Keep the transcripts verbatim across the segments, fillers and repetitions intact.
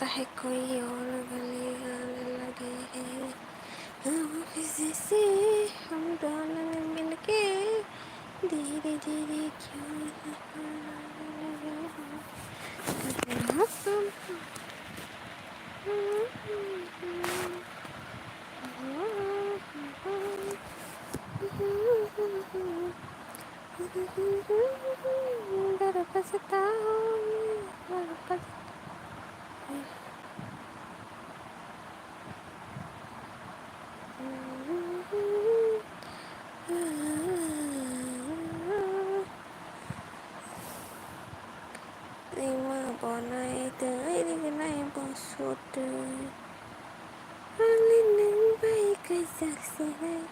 है कोई और गली आने लगी है। हम किसी से हम दोनों मिलके धीरे धीरे क्यों ना Ima bonai tei rignai bo sotwi. Angni nwng bai kaijak sinai.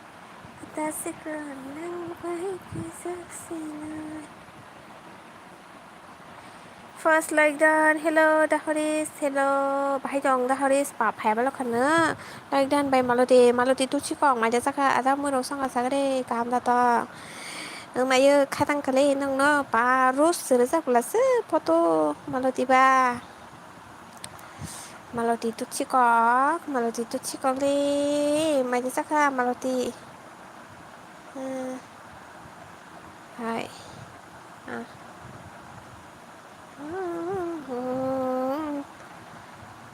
Ata sikla nwng bai kaijak sinai. First like done. Hello, Dahoris. Hello, bahai tong Dahoris. Pa phaya balo khano. Like done by Maloti. Maloti tu chikong mai da saka. Ada mui rosong asagre. Kaham da tong. Ang mayo khatang kali nang no. Pa rus sere sa pula se photo. Maloti ba. Maloti tu chikok. Maloti tu chikok le. Mai da saka Maloti. Hmm. Hai. Ah.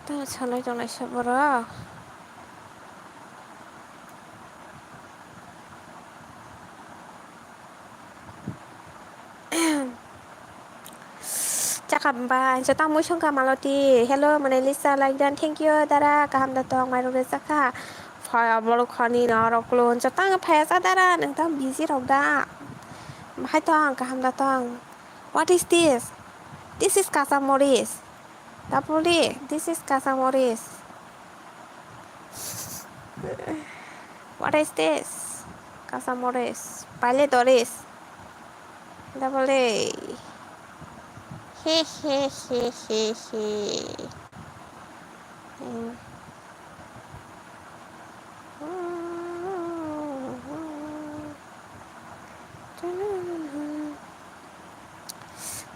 Tamo salai tongnai se borok. Chakam ba, jota mui songka Maloti. Hello, Mona Lisa, like done. Thank you, dara. Kaham da tong, mairok resa kha. Phaya borok khani norok klon. Jota ang phaya sa dara, nang tang busy rok da. Bahai tong, kaham da tong. What is this? This is kacha moris. Tapoli, this is kacha moris. What is this? Kacha moris. Paile doris. Tapoli. He, he, he, he, he. Hmm.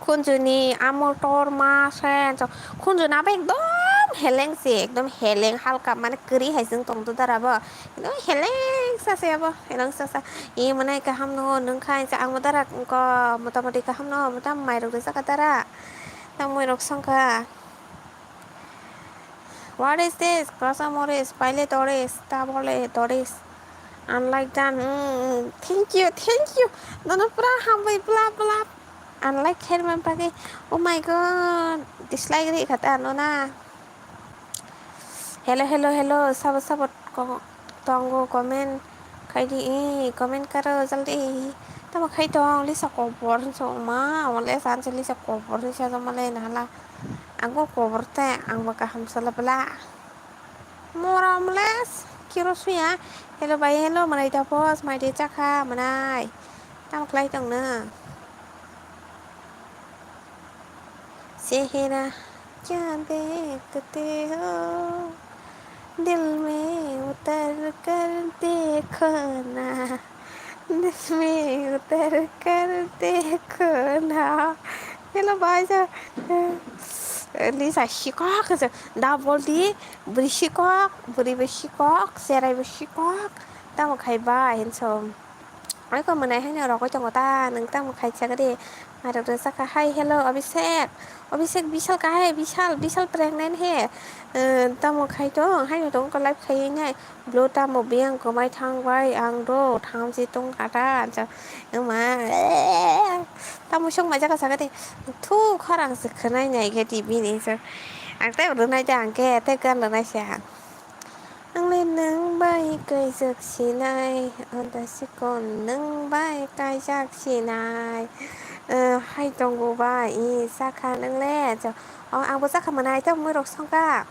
Khunjuni amo torma se, khunjuna bai ekdom heleng se, ekdom heleng halka, mane kwrwi hai se wng tong dara bo, ekdom heleng sa se abo, heleng sa sa. E mwnai kaham no nung kha, ang bo dara ko motamoti kaham no, motam mairok rijak ka dara, tamo mairok songkha. What is this? Kacha moris, paile doris, tabole doris. Unlike dan, mm, thank you, thank you. Nono pura hambai bla bla. Unlike khairman bagwi. Oh my God. Dislike ri kha ta nona. Hello, hello, hello. Sabo, sabo ko-, tongo comment. Khaidi, eh, comment karo jaldi. Tamo khai tong, lisa kobor hinso ma, wale sanse lisa kobor hinso male nala. Ang bo kobor te, ang bo kaham sala bla. Morom les, kiro suya. Hello bai, hello, manai tapos, mai de chakha, manai. Tamo khlai tong na. Chehera kya dekhte ho, dil mein utar kar dekho na, dil mein utar kar dekho na. Hello, bai ja. Lisa sikok, double di, bwrwi sikok, bwrwi bai sikok, cherai bai sikok, tamo khai bai hinso. Ai ko mwnai haino rogwi tongo ta, nwng tamo khai chakri. Mairok rwchapkha, "Hi, hello, Abhishek. Abhishek, Bishal kahai, Bishal, Bishal pregnant he." Eh, tamo khai tong, haino tong ko live khaiwi nai. Blue tamo biyang kwmai thang bai, ang do, thamchi tong kha ta, cha, wngma, tamo song mai jaka sakha de, thu khorang se khwnai nai khe T V ni se. Ang tei rwnai de, ang khe tei gan rwnai se ang. Ang le nwng bai kaijak sinai, ada sikon nwng bai kaijak sinai. Eh, hai tongo ba, i sakha nwng le, jo, o, ang bo sakha mwnai, tei mui rok songkha.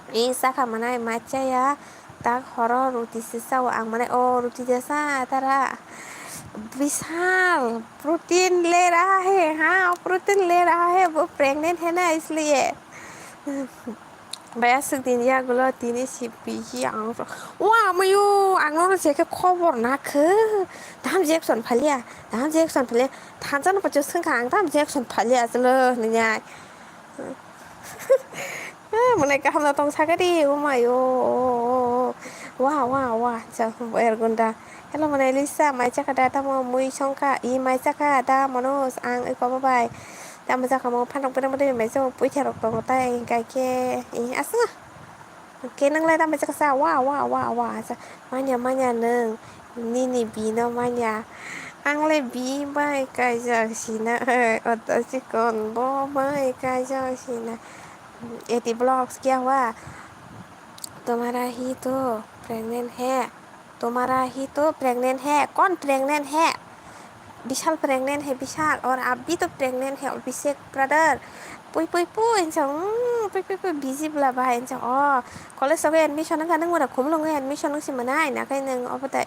I sakha mwnai, ma chaya, tak horo ruti se sao, ang mwnai, o, ruti de sa, tara. Bishal, protein le raha hai, ha, protein le raha hai, wo pregnant hai na, isliye. Bai aswk din yagulo tini si bisi ang ro. Wa, amayo, ang no je khe khobor na khe. Dam Jackson phalia, dam Jackson phalia. Thansa no pacho swngkha ang dam Jackson phalia chwlo hwnwi ai. Mwnai kaham no tong sakadi, oh my, oh, oh, oh, oh. Wa, wa, wa, chang, boyar gunda. Hello, mwnai Lisa, mai chakha da, tamo mui songkha, i mai chakha da, Manoj, ang i kobo bai. Tamo chakha mo, phanok pere mo de, mai chakha, puitha rok tongo tai, hingkai khe, i, asa. Ke nang lai tamo chakha sa, wa, wa, wa, wa, asa. Manya, manya, nung, nini bino manya. Ang le bi bai kaijak sina, oto chikon bo bai kaijak sina. Eti vlogs kya hua? Tumhara hi to pregnant hai? Tumhara hi to pregnant hai? Kaun pregnant hai? Bishal pregnant hai, Bishal, aur aap bhi to pregnant hai, Abhishek brother. Pui, pui, pui, insa, mm, pui, pui, pui, busy bla bhai, insa, oh, college sogo admission wngkha, nung mura khumulungo admission wngsi mwnai, nakai nung obo tai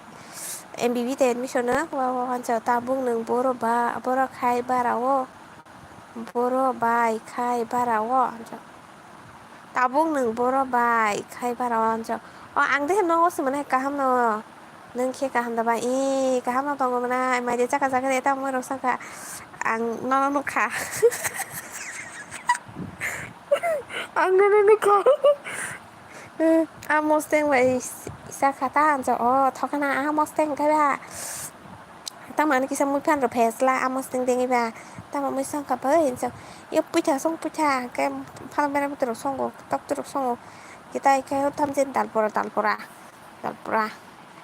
M B B tai admission wng, wa, wa, wa, insa, tabuk nung boro ba, boro khai bara o. Boro bai khai bara o, tabuk nwng boro bai khai bara o, o ang de nogo se mwnai kaham no, nwng khe kaham da bai, ee, kaham no tongo mwnai, mai de chaka chaka de tamo rok saka, ang nono nukha, ang nono nukha. Hmm, a mosteng bai sa kha ta, ancha o thokana a mosteng khe ba. Tamo ani kisa mui phan rok phes la a mosteng dengwi ba. Tamo mui song kha bai, ancha yo puitha song puitha, hwnkhe phan bera bwtwi rok songo, tok twrwk songo. Kitai khe o thamjani dalpora, dalpora, dalpora.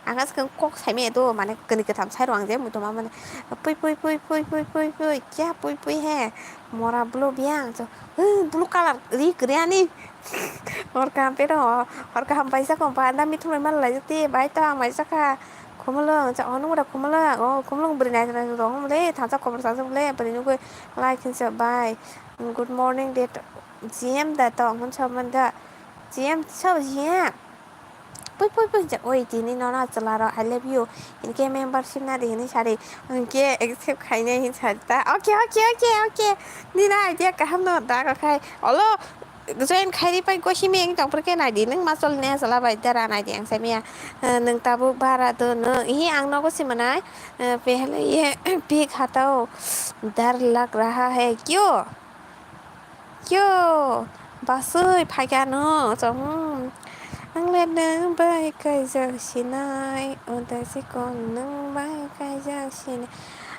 Ang aswk kok saimaya do, mane kwnwi kwtham sai rw ang je muitoma mane pui pui pui pui kya pui pui he mora blo biyang cho blue colour ri kwrwi ani hor kaham pero hor kaham paisa kom panda mithung lai mal lai jati bai to ang mai sakha khumulwng cha onu mura khumulwng o khumulwng bwrwi nai nai rong le thansa khobor sa le bwrwi nugwi lai khinsa bai good morning de G M da to hwn sa man da G M so G M. Pui pui pui hinjak oi tini nono chwla rok I love you hinkhe membership na di hinwi sadi hinkhe accept khainai hinwi sadi ta okay okay okay okay nini idea kaham no da kok khai olo join khairi pai gosi meng tong phuru khe nai di nwng ma choli nai chwla bai dara nai di ang sai maya nwng tabuk bara do no hi ang nogo si mwnai pehla ye pik hatao dar lag raha hai kyo. Kyo, basui phaikha no, chong. Ang le nwng bai kaijak sinai, uda chikon nwng bai kaijak sinai.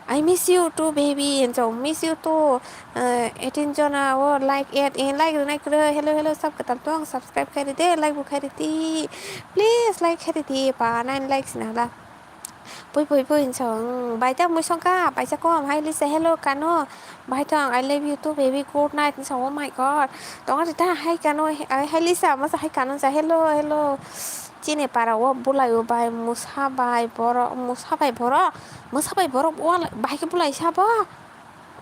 I miss you too, baby, and chong miss you too. Uh, eighteen jona o like add in, like rwnai kwrwi. Hello, hello, sab kwtal tong, subscribe khairi de, like bo khairi di. Please like khairi di, pa nine likes nang la. Pui pui pui hinsa bai ta mui songkha paisa kom hai lisa hello kano bai tong I love you too baby good night hinsa oh my god tong ari ta hai kano hai lisa masa hai kano sa hello hello chini para o bulai o bai musa bai borok musa bai borok musa bai borok wal bai khe bulai sabo.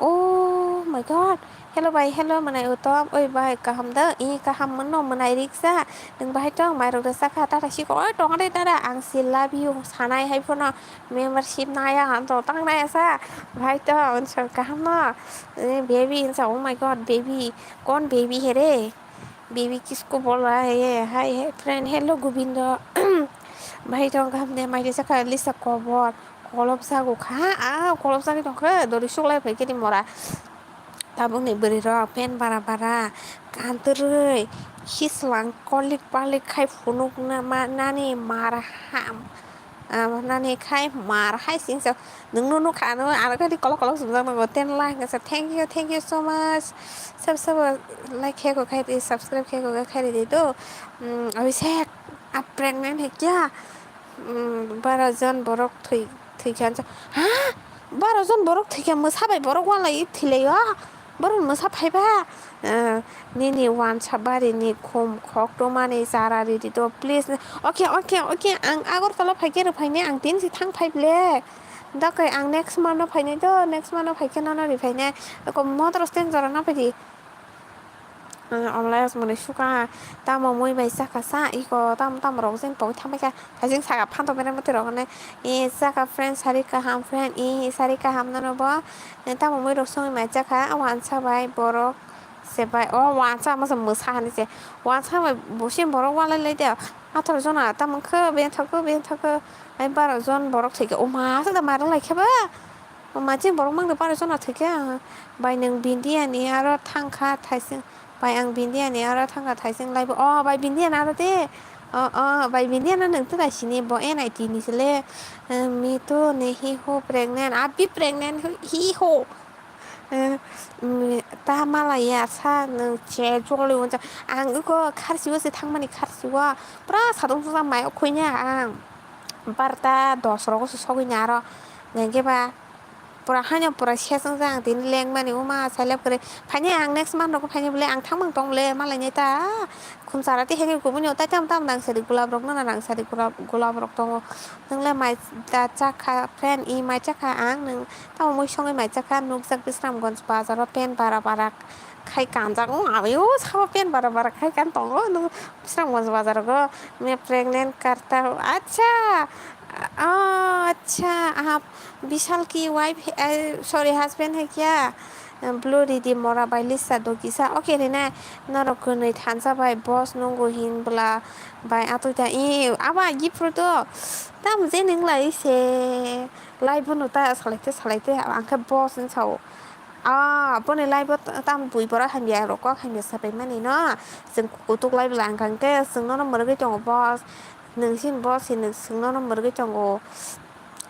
Oh my god. Hello bai, hello mwnai utom. Oi bai, kaham da? I kaham mano mwnai riksa. Nwng bahai tong, mai rok rwsa kha, tata siko. Oi tong de dada, ang si love you sanai hai phono membership naya ang to tang naya sa. Bahai tong, so kaham no. Eh, baby, so, oh my god, baby. Kon baby here? Baby kisko bola hai hai friend. Hello Gobindo. Bahai tong kaham de, mai rwsa kha, lisa kobor. Kolopsa go kha, a kolopsa ni tongkhe dori suklai phai khe ni mora. Tabuk ni bwrwi rok pen bara bara kantorwi hislang kolik palik khai phunuk na ma nani mar ha nani khai mar hai sing sa nwng no nukha ano aro khe kolok kolok sumjak nango ten lakh sa thank you thank you so much sab sab like khe ko khai di subscribe khe ko khai di do abisek a pregnant hai kya. Baro jon borok thwi thwikha ha baro jon borok thwikha mwsa bai borok walai thwilaio borok mwsa phaiba nini wansa bari ni khum khok tongmani chara ridi to please okay okay okay ang Agartala phaikhe rwphainai ang tin si thang phaible dakai ang next month no phainai to next month no phaikhe nono rwphainai motor stand jora no phaidi. Omola mwnwi suka tamo mui bai chakha sa iko tamo tamo rok jeng pogwi thangbai kha thaising saka phantok bera mwtwi rok hinwi e chakha friend sari kaham friend e sari kaham nono bo tamo mui rok songwi mai chakha wansa bai borok se bai o wansa masa mwsa hinwi se wansa bai busi borok walai lai de atharo jona tamo khe bethok khe bethok khe ai baro jon borok thwikhe o ma se da ma rwlai khe ba. Machine borok mangno pare sona thwikhe ang bai nwng bindiya ni aro thangkha thaising Bai ang Bindiya ni aro thangkha thaising laibo. O bai Bindiya na aro de. O o bai Bindiya na nung tuna sini bo N I T ni sele. Mitu nehi ho pregnant. Abi pregnant hi ho. Ta mala ya sa nung che joli unja. Ang uko kharsi o se thangmani kharsi o. Pura sadung susa mai o khuinya ang. Barta dos rogo se sogwi nya aro. Nengke ba. Pura haino pura sesong jang tini lengmani uma seleb kore. Phaini ang next month rogo phaini bole ang thangmang tong bole malai neta. Khum sara ti hege gumuni o tai tam tam nang sari gulab rok nana nang sari gulab gulab rok tongo. Nang le mai da chakha friend i mai chakha ang nang tamo mui songwi mai chakha nukjak Bisramganj bazar o pen bara bara khai kanjak o abio sabo pen bara bara khai kan tongo nung Bisramganj bazar go me pregnant karta acha. Oh, acha, aha, Bishal ki wife, eh, sorry, husband hai kya? Blue ridi mora bai lisa do kisa. Okay, rina, norok kwnwi thansa bai boss nungo hin bwla bai atwi ta. I, aba gipru do. Tam je ning lai se. Lai bono ta salai te, salai te, ang khe boss hin sao. Ah, boni lai bo tam bui bora hamya rok kok hamya sapai mani no. Chwng kutuk lai bwla ang kang te, chwng nono mwrwgwi tongo boss. Nung sin boss hin nung chwng nono mwrwgwi tongo.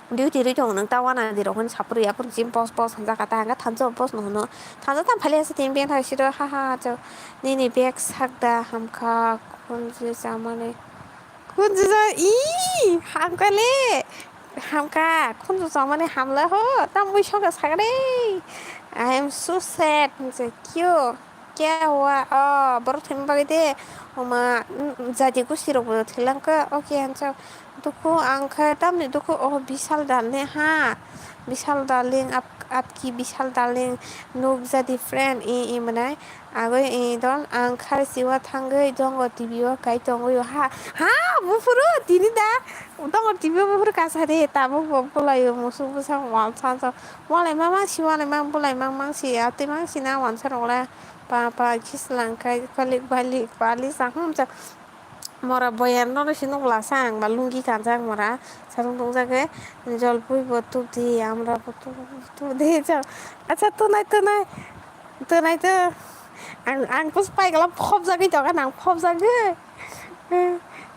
Duty rwi tongo nung ta wana di rok hin sapri ya pun jim boss boss hanja kata hanga thansa boss no hino. Thansa tam phali asa tin ben thai siro ha ha chok. Nini bag sak da hamkha khunju chamani. Khunju ja i hamkha le. Hamkha khunju chamani hamla ho tam bui soka sakre. I am so sad hinse kyo. Kya hua? Oh, borok thwima bagwi de. Oma, mm, jadi gusi rok bo thwilang kha. Okay, hansa. Dukhu ang khe tamni dukhu. Oh, Bishal darling ha. Bishal darling, ap-, apki Bishal darling. Nuk jadi friend. I, i manai. Agoi i dol ang khar siwa thangwi dongo T V o kai tongwi ha. Ha, buphuru tini da. Dongo T V o buphuru kasa de. Tabuk bo bulayo musuk busa wal sansa. Walai ma mangsi, walai ma bulai ma mangsi. Atwi mangsi na wansa rok le. Pa pa khislang kai kalik balik bali sa hum sa. Mora boyar no si nuk la sa ang ba lungi kanjak mora sarung tong jage jol pui bo tuk di amra bo tuk tuk di sa. Acha tunai tunai tunai to ang ang pus pai gala phop jagwi to nang phop jagwi.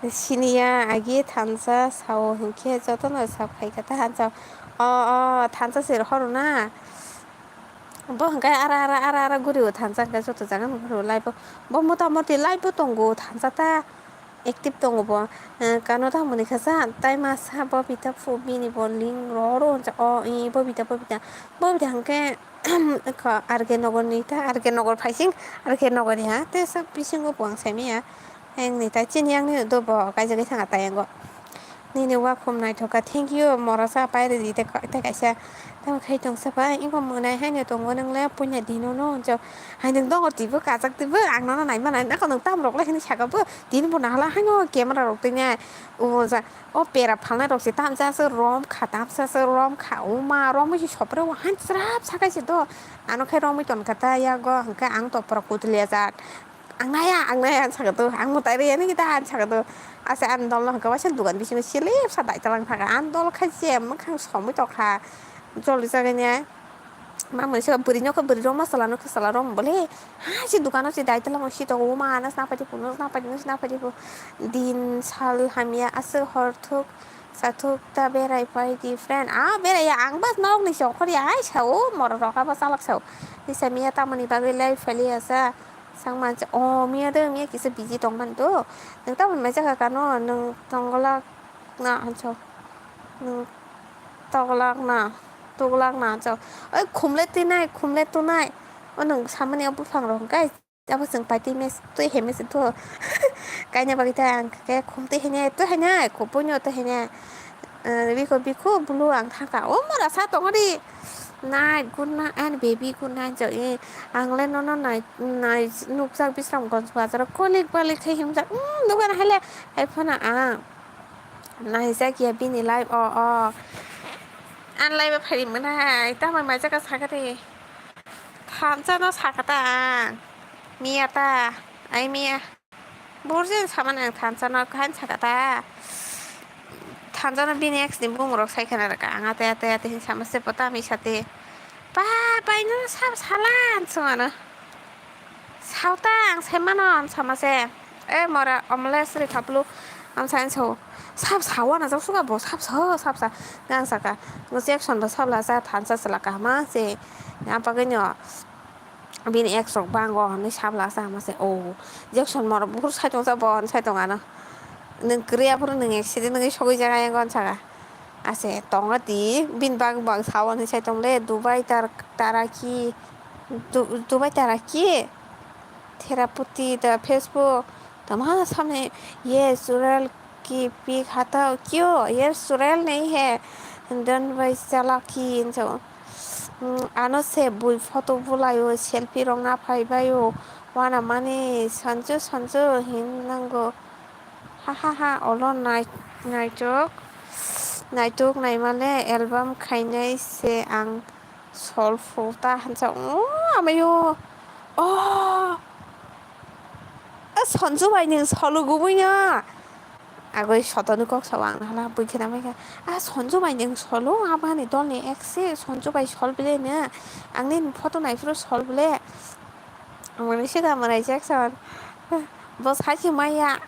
Siniya agi thansa sao hinkhe jotono sak phai kha ta hansa. O o thansa se rohor na. Bo hwnkhe ara ara ara ara guri o thansa hwnkhe joto jaga no guri o live o. Bo mota moti live o tongo thansa ta active tongo bo. Eh, kano ta moni kha sa tai masa Bobita phu bini bo link ro ro hwnsa o i Bobita Bobita Bobita hwnkhe R K Nogor ni ta R K Nogor phaising R K Nogor ni ha tei sa bisingo bo ang saimanya. Ang ni tai chini ang ni do bo kaijagwi thanga tai ango. Nini wakhum naithok kha, thank you, morasa pairidi tei kaisa tamo khai tongsa pai, iko mwnai haino tongo nwngle puina dino no hwnjak. Hai nwng dongor twibo kajak twibo ang nono naima nai nako nwng tamrok lai hinwi saka bo tini bo nahala haino camera rok twi nai. O ja o pera phalnai rok se tamsa se rom kha tamsa se rom kha oma romwi se sopre o han srap sakai se do. Ano khai romwi ton kha ta yago hwnkhe ang topra kutliya jat. Ang naya, ang naya, ang sakha do, ang mwtai rwya nini ta, ang sakha do. Ase ang dol no hwnkha waisa dugan bisingo silip sa dai talang thaka, ang dol khai se mwkhang somwi tokha, joli jagani ai. Ma mwnwi se bwrwi nokha, bwrwi rok masala nokha, sala rok bole, ha se dugan o se dai talang si tongo, ma nw sna phaidi, phunuk sna phaidi, nw sna phaidi, din sal hamya, aswk hor thuk, sathuk ta berai phaidi friend, a berai ya, ang bas nok ni se ongkhor ya, hai sao, morok rok abo chalak sao, nisa miya tamoni bagwi lai phali ya sa. Sang mancha, o miya de, miya kisa busy tong mani do. Nwng taboni mai jaka kano, nwng tongolak na hancho. Nwng togolak na, togolak na hancho. Oi, khumle tinai, khumle tunai. O nwng samani o buphang rok hwnkhe, abo chwng pai twi mes, twi he mes do. Kaina bagwi ta ang khe khum twi hene, twi hene, khum puino twi hene. Eh, biko, biko, bulu ang thangkha. O mora sa tongori. Night, good night, and baby, good night, jo, eh. Ang le nono nai, nai, nukjak Bisramganj bazar o kolik balik khai himjak. Mm, dogan hai le, hai phano ang. Naijak ya bini live, o, o. An live o phai mwnai, tamo mai jaka sakha de. Thansa no sakha ta ang. Miya ta, ai miya. Borjin samani ang thansa no kahan sakha ta. Thansa no bini ex ni bumung rok sai khana rwkha ang ate ate ate hin sama se pota mi sate. Pa pai no sab sala ang sung ano. Sao ta ang sai mano, ang sama se. E mora omle sri khaplu, ang sai so. Sap sa wana jak suka bo, sap sa, sap sa. Gang saka. Ngo Jackson bo sap la sa, thansa sala kahma se. Yang pagenyo. Bini ex rok bango, hinwi sap la sa ma se. O, Jackson mora bukur sai tong sa, bo sai tong ano. Nung kri aphuru nung accident wngwi sogwi jaga yang gon saka. Ase, tongo di, bini bag bag sao hinwi sai tong le, Dubai tar-, taraki, Du-, Dubai taraki, Theraputi, the Facebook, tama samne, ye Sural ki pic hata kyo, ye Sural nahi hai, don bai chalaki, hinso. Mm, ano se bui photo bulaio, selfie rok naphai baio, wana mani sanju sanju hin nango. Ha ha ha, olo nai-, naitok, naitok naimale album khainai se ang sol phu ta hansa. O, amayo. O. A Sanju bai nwng solo gubui ya. Agoi sotoni kok sao ang hala bui khena mai kha. A Sanju bai nwng solo abani dolni ex se Sanju bai sol bile ne. Ang nini photo nai phuru sol bile. Ang mani se da marai Jackson. Bo sai se maya.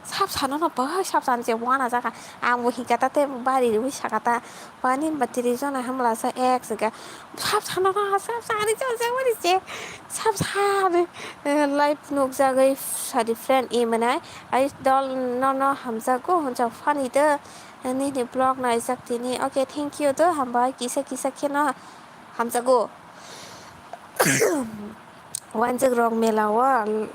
Sap sano no bo sap san se wana jaka. Ang bo hika ta te bari ri saka ta. Wani ba tiri jona hamla sa ek saka. Sap sano no sap sari jona jaka wani se. Sap sari, eh, live nukjagwi sadi friend i mwnai. Ai dol nono hamjakgo hwnjak phani do. Nini vlog naijak tini. Okay, thank you do. Hambai kisa kisa kheno hamjago. Wanjak rok mela o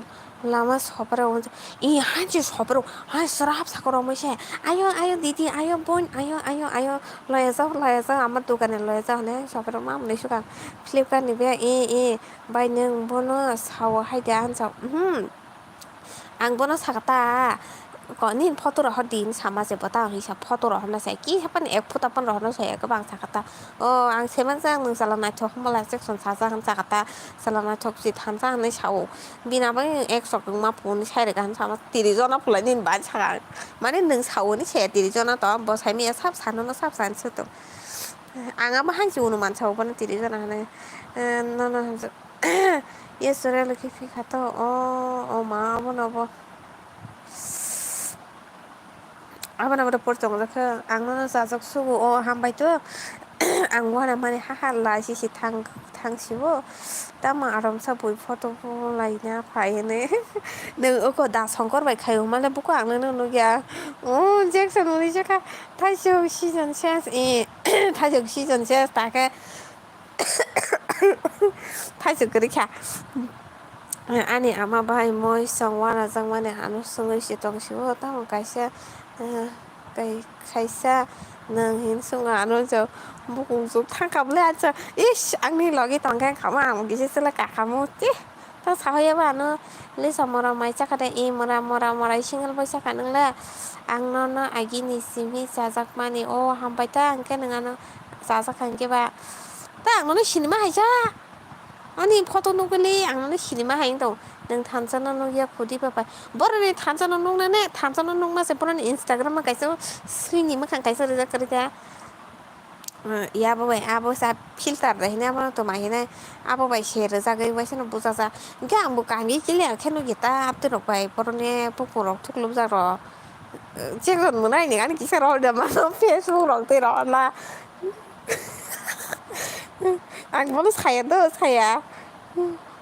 lama sopra o. I hanchi sopra. Hai srap sakoro mui se. Ayo, ayo, didi, ayo, bon, ayo, ayo, ayo. Loya jak, loya jak. Ama dukani loya jak ne. Sopra ma muni suka. Flipkart ni be. I, i. Bai nwng bono sao hai de ansa. Hmm. Ang bono sakata, ko, nini photo rohor di, hinwi sama se bo ta, hinwi sa photo rohorna sai, ki hapan ek photo pan rohorna sai, ekhe bang sakata. O, ang semanjak nwng chwla naithok hwnba lai section sajak hinwi sakata, chwla naithok si thansa hinwi sao. Bini abo ek sok wngma phone sai rega hinwi sama, tiri jona phulai nini bai saka. Mane nwng sao hinwi se tiri jona to, bo sai miya sab sano no sab sani se to. Ang abo hansi unuman sao bono tiri jona hinwi. Eh, nono hinwi. Ye sore lukhi phi kha to, o, o ma, abo no bo. Abo no bo por tong jakha, ang no sajak sugu, o hambai to. Ang wana mani ha ha lai si si thang, thang si bo. Tamo arom sa bui photo bo lai na phai ne. Nung oko da songkor bai khai male buko ang no nugya. O Jackson uni jakha, thaisok season ses, e, thaisok season ses, ta khe. Thaisok kwrwi kha. Ani ama bai moi song wanajakmani ano swngwi se tong sio, tamo kaisa, eh, kai-, kaisa nwng hin swngo ano, bukung chuk thangkha bwle, acha, ish, angni logi tongkhe khama ang kisa chwla kakhamu, tih. Ta sahoya ba ano, Lisa mora mai chakha de, i mora, mora, mora, single bai chakha nwngle. Ang nono agini simi chajakmani, o hambai ta, hwnkhe nwng ano chajakha hwnkhe ba. Ta ang nono sinima hai cha. Ani photo nugwili ang nono sinima hai wng tong. Nwng thansa no nugya khudi ba pai. Boroni thansa no nuknani, thansa no nukma se boroni Instagram o kaisa swini mwkhang kaisa rijak kwrwi kha. Eh, ya bo bai, abo sa filter da hini abo to ma hini, abo bai se rijagwi bai sano bujaja. Hwnkhe ang bo kangwi clear khe nukya ta, abtwi rok bai boroni bukung rok thuklubjak rok. Eh, chekon mwnai ni ani kisa rok da mano Facebook rok tei rok na. Ang bono saya do, saya.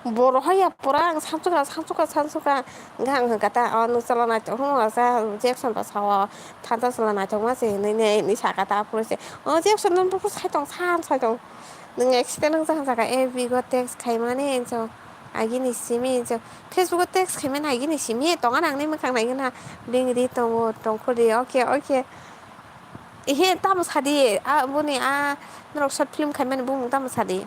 Boro haya pura ang samsukha, samsukha, samsukha. Hwnkhe ang hwnkha ta, o nwng chwla naithok hwnwi sa Jackson ba sao, thansa chwla naithokma se hinwi, hinwi saka ta aphuru se. O Jackson nwng buphuru sai tong, san sai tong. Nwng accident wngjak saka, F B go text khaimani hinso, agini simi hinso. Facebook o text khaimani agini simi, tongo nangni mwkhang naigwna. Bini ri tongo, tongkhordi, okay, okay. Ihe, tamo sadi, a, boni a, norok short film khaimani bumung tamo sadi.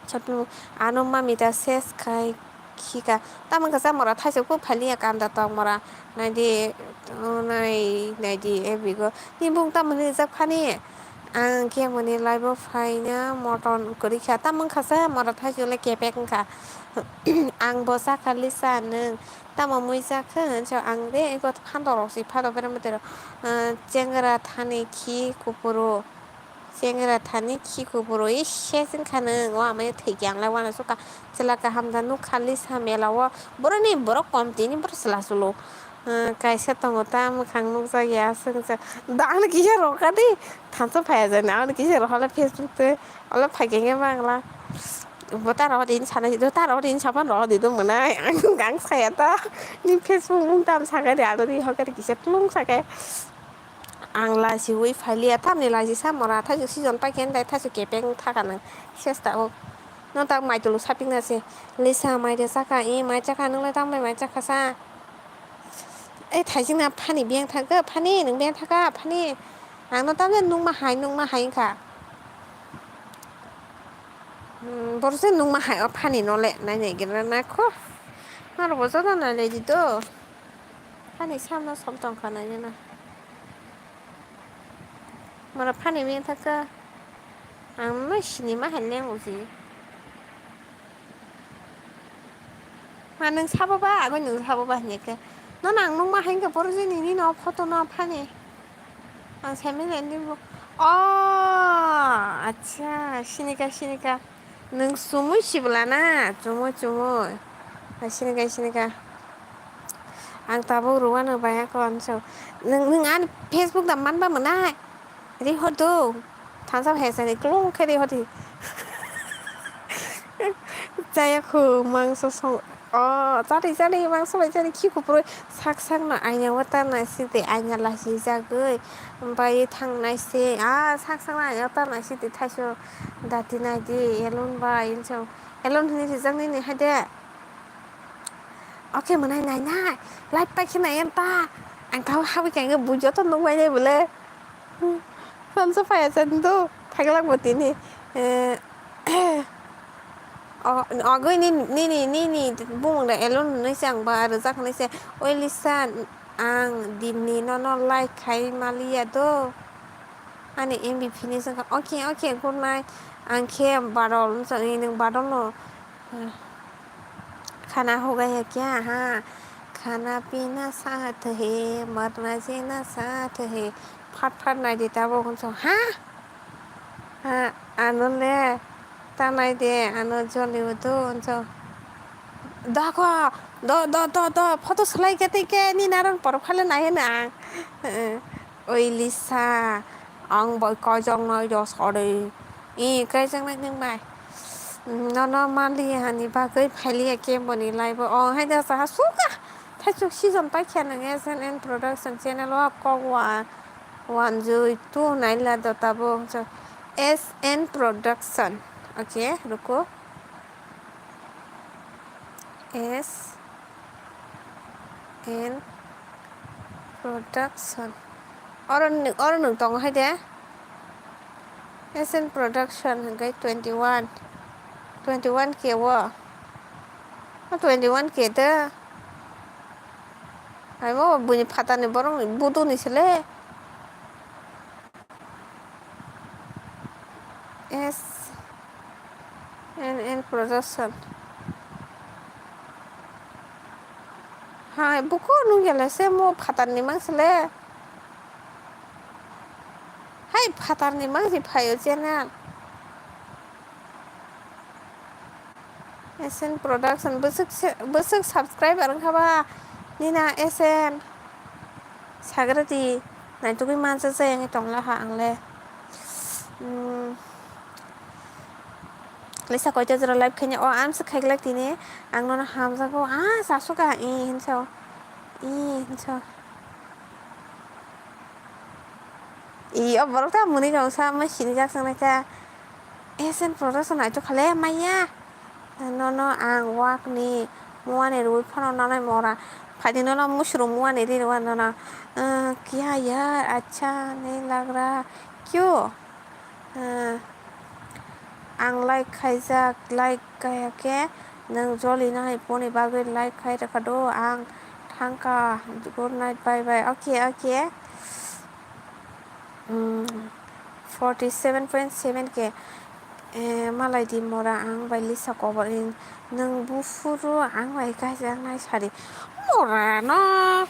Short film, ano mami ta ses khai khika. Tamo kasa mora thaisok po phaliya kanda tok mora. Naidi, o, nai, naidi, e bigo. Ni bung tamo ni jak phani. Ang khe moni live o phaina moton kwrwi kha. Tamo kasa mora thaisok le kepek wngkha. Ang bo sakha Lisa nwng. Tamo mui jak khe, so ang de ego phandok rok si phado berem bwtwi rok. Ah, chengra thani khi kupuru. Chengra thani khi kuburo ise chwng kha nwng, o amai thwi khe ang lai uanasuka. Chwla kaham da nuk kha Lisa mela o. Boroni borok kom tini borok chwla chulo. Kaisa tongo ta mwkhang nukjak ya chwng cha. Da ano kisa rokha di. Thansa phaiya jani ano kisa rokha le Facebook twi. Ola phai khe bangla. Bo ta rokha di sana di do ta rokha di sapan rokha di do mwnai. Ang ang saya ta. Ni Facebook mung tam sakha di ano di hokha di kisa tlung sakha. Ang lachiui phailiya, tamni lachi samora, thaisuk season paikhe, thaisuk kepeng thaka nang sesta o. No tak mai tulu sapikna se. Lisa mai de chakha, i mai chakha, nwngle tamo mai chakha sa. Ei thaising na phani beng thaka, phani nwng beng thaka, phani. Ang no tamle nungma hai, nungma hai wngkha. Hmm, borok se nungma hai o phani no le, nai nai gira na kho. Maro bo joto nai lai di do. Phani samno som tongkha nai na. Moro phani beng thaka. Ang no sinima hai leng uji. Ma nwng sabo ba, agoi nwng sabo ba hwnwi khe. Nono ang nukma hai wngkha borok jini nini o photo no phani. Ang saimanya nini bo. O, acha, sinika, sinika. Nwng chumui sibla na? Chumui, chumui. Sinika, sinika. Ang tabuk rwano baya ko ang so. Nwng, nwng ani Facebook da manba mwnai? Ri hor do. Thansa hai sani klung khe ri hor di. Chaya khu mangso song. O, chari chari mangso bai chari khi kupro sak sak no aina o tanai si de aina lasi jagoi. Bai thangnai se. A, sak sak no aina o tanai si de thaiso dati nai di elon bai inso. Elon hini rijak nini hai de. Oke mwnai nai nai. Live pai khe nai ta. Ang tao habwi khe ang bujo to nung bai nai bole. Phone so phai asa do. Phaglak bo tini. Eh, o, ogwi ni, nini, nini bumung da elon nai se ang ba rijak nai se. Oi Lisa ang dinni nono like khai maliya do. Ani M B P ni saka. Oke, oke, good night. Ang khe barol, nwng barol no. Khana ho gaya kya? Ha, khana pina saath hai, marna jina saath hai. Phat phat nai di tabuk hwnso. Ha? Ha, ano le ta nai de, ano joli udo hwnso. Da kho, do, do, do, do, photo slai khe tei khe ni naran porok phale nai hwno ang. Oi Lisa, ang bai kaijaknai da sari. E, kaijaknai nwng bai. Nono mali hani bagwi phailiya khe boni live o. O, hai da sa suka. Thaisuk season paikha nang S N N Production channel o kok wa wanjui tu naila do tabuk. S N Production. Okay, ruko. S N Production. Oro ni, oro nwng tongo hai de? S N Production hwnkhe twenty one, twenty one K o. O twenty one K de. Hai bo buini phatarni borokni buduni sele. S N N Production. Hai, buko nung gele se mo phatarni mang sele. Hai, phatarni mang si phaio channel. S N Production bwswk se, bwswk subscriber wngkha ba nina S N. Sagra di, naitugwi mansa jai wngwi tongla ha ang le. Hmm. Lisa koita jora live khaina? O, ang se khaiglak tini. Ang nono hamjago. Ah, sasuka. I hinsa. I hinsa. I, o borok ta muni rong sa ma sini jak sangnai ta. S N Production naitok khale maya. Nono ang wak ni muani rwi phano nanai mora. Phaidi nono musuru muani ri rwa nono. Ah, kya yaar, acha nahi lag raha. Kyo? Ah, ang like khaijak, like kaya khe nwng joli nai boni bagwi like khai rwkha do. Ang thangkha. Good night, bye bye. Okay, okay. Hmm, forty seven point seven K. Eh, malai di mora ang bai Lisa kobor in. Nwng buphuru ang bai kaijaknai sari. Mora no.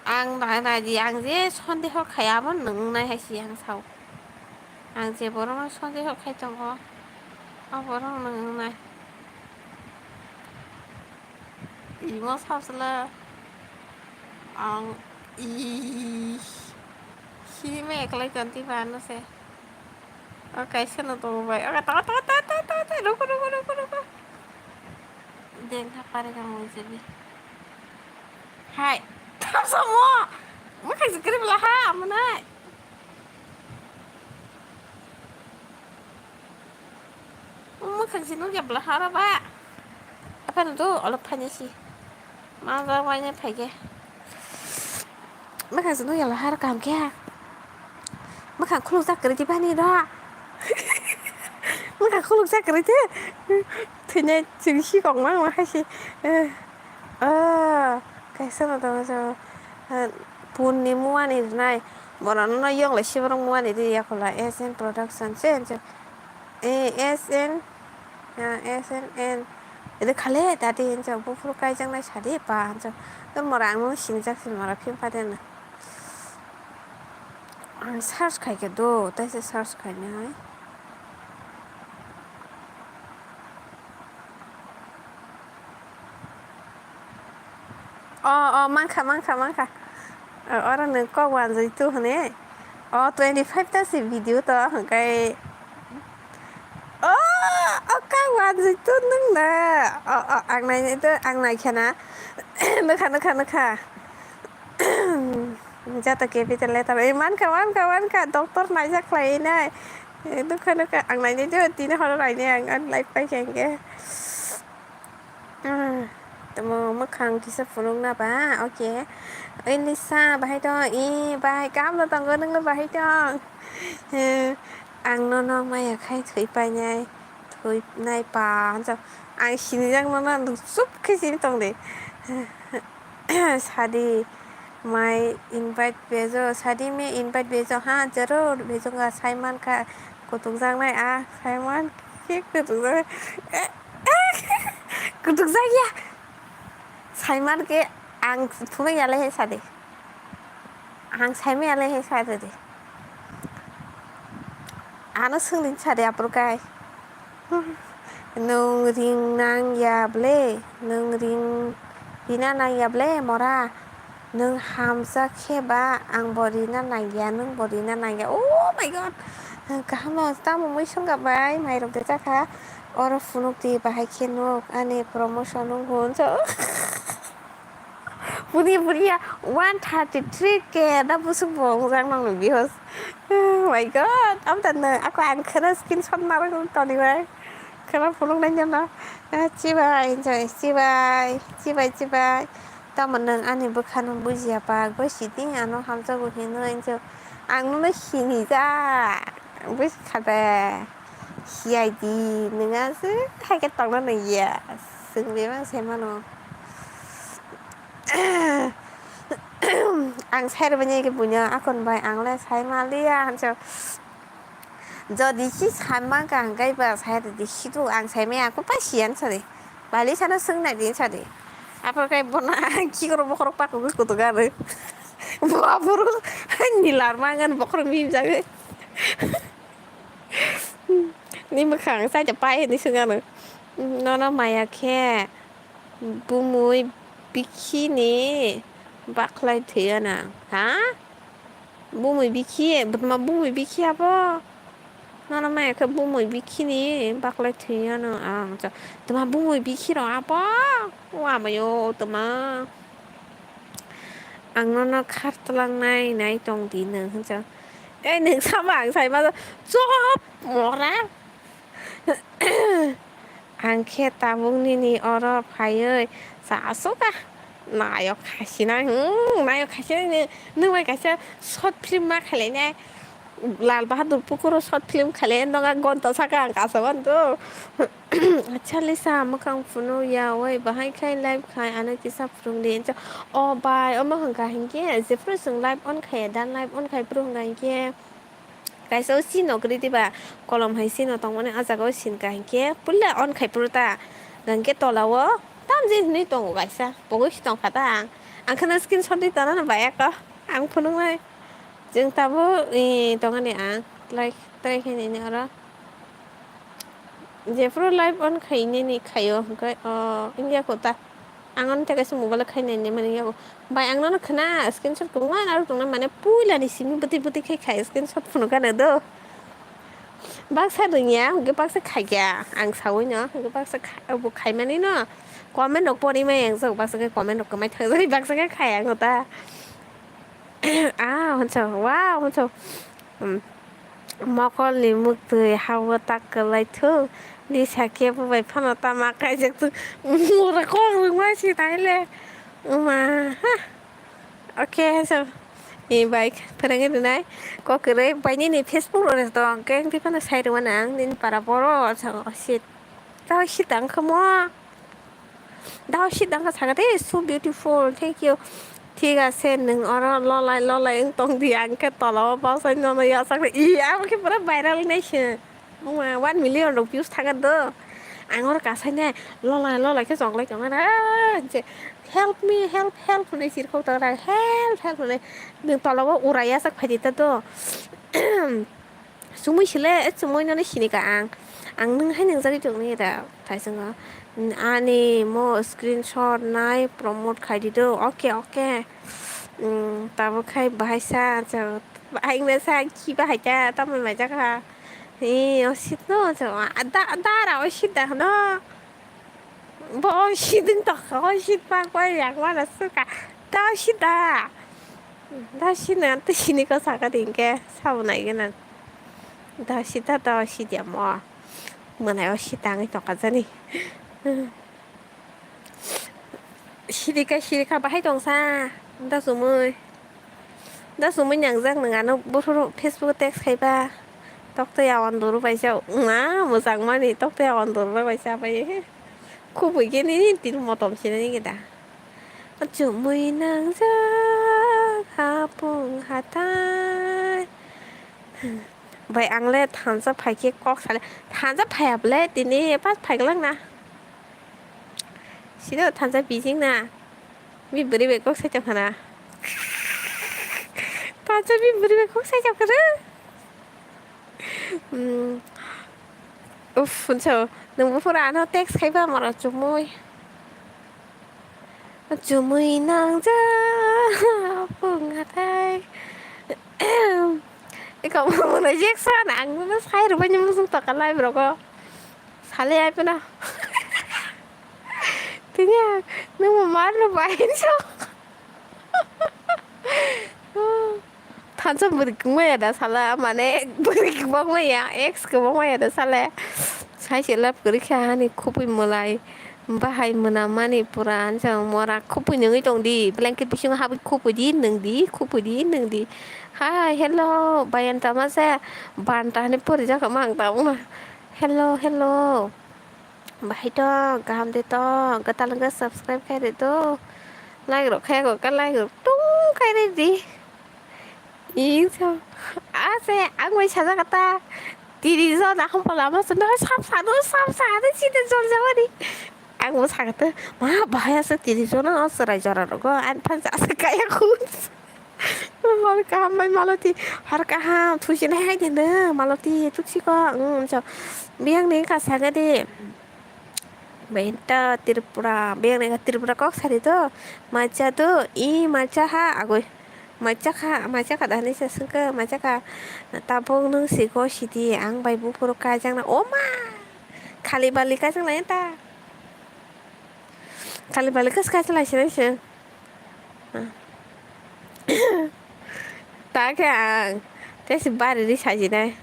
Ang nai nai di ang je sondeho khai abo nwng nai hai si ang sao. Ang je borokno sondeho khai tongo, o borok nwng wngnai. Imo sajla ang i sini me eklai tonti ba ano se. O kaisa no tongo bai. O ta ta ta ta ta ta, ruko, ruko, ruko, ruko. Den ha pare ka mo jebi. Hai. Thamsa mo. Mo kaisa kri bla ha, mo nai. Mwkhang si nukya bwla hara ba. Aphano do olok phainai si. Ma ba wainai phaikhe. Mwkhang si nukya bwla hara kaham khe. Mwkhang khulukjak kwrwi di bani do. Mwkhang khulukjak kwrwi di. Thwinai chwng si kok ma ma hai si. Eh. Oh, kaisa no tongo, ah, punni muani rwnai. Borok no yoklai siborok muani ri yakola S N production se hinjak. Eh, S N, ah, S N N. Ede khale dati hinjak buphuru kaijaknai sadi pa hinjak. Tor mora ang no sinijak si mora phim pade na. Ang search khaikhe do, taisa search khainai. O, o, mankha, mankha, mankha. O, oro nwng kok wanjui tu hwnwi. O, twenty five ta se video to, hwnkhe. O, o, kok wanjui tu nwng na. O, o, ang nai, ang nai khena. Nukha, nukha, nukha. Joto capital letter. Ei, mankha, mankha, mankha. Doctor naijak khlai nai. Nukha, nukha. Ang nainai do, tini horo nainai ang, ang live paikha hwnkhe. Ah, tamo mwkhang kisa phunukna ba, okay. Oi Lisa, bahai tong, i, bahai kaham no tongo, nwngno bahai tong. Eh, ang nono maya khai thwi painai, thwi nai pa, hansa. Ang sinijak nono, nwng chup khe sini tong de. Sadi, mai invite bejo, sadi me invite bejo, ha, jarur bejo ga sai mankha, kutukjaknai, ah, sai man khe kutukjaknai. Kutukjak ya. Saiman khe ang phunuk ya le he sa de. Ang saimaya le he sa de. Ano swngdi sa de aphuru kai. Nwng ring nang ya ble, nwng ring rina nang ya ble mora. Nwng hamjak khe ba ang bo rina nangya, nwng bo rina nangya. Oh my God! Kaham no tamo mui songkha bai, mairok de chakha. Oro phunuk di, bahai khe nuk, ani promotion wng hwn so. Buni buni ya one thirty three K da busuk bo wngjak nang nw bihos. Oh my God! Amta nwng ako ang kheno screenshot narwk toni bai. Kheno phunuk nai jano. Chibai, chibai, chibai, chibai. Tamo nwng ani bwkhano bujiya bak bai sidi ano hamjago hinwi hinjak ang nono hinijak bwskha de. Siyai di nwng aswk hai khe tongna nang ya. Chwng bebak sai mano. Ang sai rwbaini khe buino akon bai ang le sai maliya hinjak. Jodi si saimang ka hwnkhe ba sai rwdi sidu ang saimaya khe pa siyan sadi. Bali sana swng nai di sadi. Aphuru khe bono ang kikorok bokhorok pakugwi kutuk anw. Bo aphuru nilar mangan bokhorok mimjagwi. Ni mwkhang saida pai hinwi swng anw. Nono maya khe. Bumui bikhini bakhlai thwiya na, ha? Bumui bikhi, bwtma bumui bikhi abo? Nono maya khe bumui bikhini bakhlai thwiya no ang. Tma bumui bikhi rok abo? O amayo tma. Ang nono khar twlang nai nai tong di nwng hwnsa. Ei nwng sama ang sai ma chop mora. Ang khe tabuk nini oro phaiwi cha aswk a nayok khasina, hmm, nayok khasina ni nwng bai kaisa short film ma khlai nai, Lal Bahadur Pukuro short film khlai nokha gonta saka ang kasa mano. Acha Lisa, mwkhang phunuk ya oi, bahai khai live khai ano kisa phunuk di. O bai, omo hwnkha hinkhe jephru chwng live on khai, dan live on khai phuru hwnkha hinkhe. Kaisa o sino kwrwi diba, kolom hai sino tongmani, o jaga o sin ka hinkhe puila on khai phuru ta, hinkhe tola o tam je hinwi tongo kaisa, pogwi si tongkha ta ang, ang kheno screenshot rwi tongna no bai ako, ang phunuknai, chwng tabuk, ee, tongani ang, Like try khe nini oro. Jephuru live on khainani khaio, hwnkhe, o, wngya kho ta. Ang ani tei kaisa mobile khai nainani mani yago. Bai, ang nono khna screenshot kwbangma narwk tongnai, mane puilani simi bwtwi bwtwi khai khai screenshot phunukha no do. Baksa rwngya, hwnkhe baksa khaikha. Ang saui no, hwnkhe baksa kha-, bo khaimani no. Comment rok pori mai ang jok, baksa khe comment rok kwmai thangjak, baksa khe khai ang ta. Ah, hwnso, wow, hwnso. Hmm. Mokolni muktwi ha-o tak kwlai thung. Lisa khe bo bai phano tama kaijak thung. Mura kok rwngma si taile. Uma, ha. Okay, so. Ni bai phrwngwi rwnai. Kok kwrwi bai nini Facebook rok tong khe wngtwi phano sai rwmani ang nini para boro chang sit. Tao sit ang khe mo. Dao sit ang khe sakha de, "So beautiful, thank you." Thik ase, nwng oro lolai lolai wng tong di, ang khe tola o bwsai nono yachak di. I, abo khe pura viral nai se. Wngma one million rok views thangkha do. Ang oro kasai nai lolai lolai khe chonglai tongkha na, je, "Help me, help, help," hwnwi chirkhok tongkha, "Help, help," hwnwi. Nwng tola o ura yachak phai di ta do. Chumui sile, chumui nono sini ka ang. Ang nwng hai nwngjagwi tongni da, thaichungo. Ani mo screenshot nai promote khai di do. Okay, okay. Mm, tabuk khai bahai sa, so, bahai wngna sa, ki bahai ta, tamo mai jakha. He, o sit no, so, a, da, dara o sit da no. Bo siding tokha, o sit pak bai yang mana suka. Da sit da. Da sit na, da sini ko saka dingke, sabo nai gana. Da sit da, da sit ya mo. Mana o sit ang tokha jani. Sirika, sirika, bahai tongsa. Da sumui. Da sumui nangjak nang ano buphuru Facebook text khaiba. Tokto ya on duru baisa. Nga, mujang mani tokto ya on duru baisa bai. Khubui gini tin motom sinani gida. Chumui nangjak hapung hatai. Bai ang le thansa phaikhe kok sale. Thansa phaiya bole tini pas phaiglak na. Sino thansa bijing na. Bi bwrwi bai kok sai tongkha na. Thansa bi bwrwi bai kok sai tongkha na. Hmm. Uff, hwnso, nwng buphuru ano text khaiba moro chumui. Chumui nangjak pung hatai. Eko mwnai jeksa na ang no sai rwbaini muchung tokha live rogo. Sale ai puna. Tini ang nwng mo mar no bai so. Thansa bwrwi kwbangma ya da sala, mane bwrwi kwbangma ya, ex kwbangma ya da sala. Sai se love kwrwi kha ani khupui mwlai, bahai mwnamani pura ansa mora khupui nungwi tong di, blanket bisingo habwi khupui di, nung di, khupui di, nung di. Hai, hello, bayan tama se, banta hani pori jakha mang tamo. Hello, hello. Bahai to, kaham de to, kwtal wngkha subscribe khai rw do. Like rok khai rw kha, like rok tung khai rw di. Ing so. Ase, ang bai sajak ta. Tiri jona hum pala ma sunda sap sadu sap sadu sida jol jawani. Ang bo sakha ta. Ma bahai ase tiri jona o chwrai jora rogo. An phan ase kaya khun. Hor kaham bai Maloti, hor kaham thusinai hai de no Maloti tuksiko, mm, so, biyang ni wngkha saga de, bai ta Tripura, biyang ni wngkha Tripura kok sari do, macha do, i macha ha agoi, macha kha, macha kha da hinui se swngkha, macha kha, tabuk nwng siko sidi, ang bai buphuru kaijakna, o ma, khali bali kaijak lai ta. Kali bali kas kaisa lai sinai se. Ta khe ang tei se bari ri sajinai.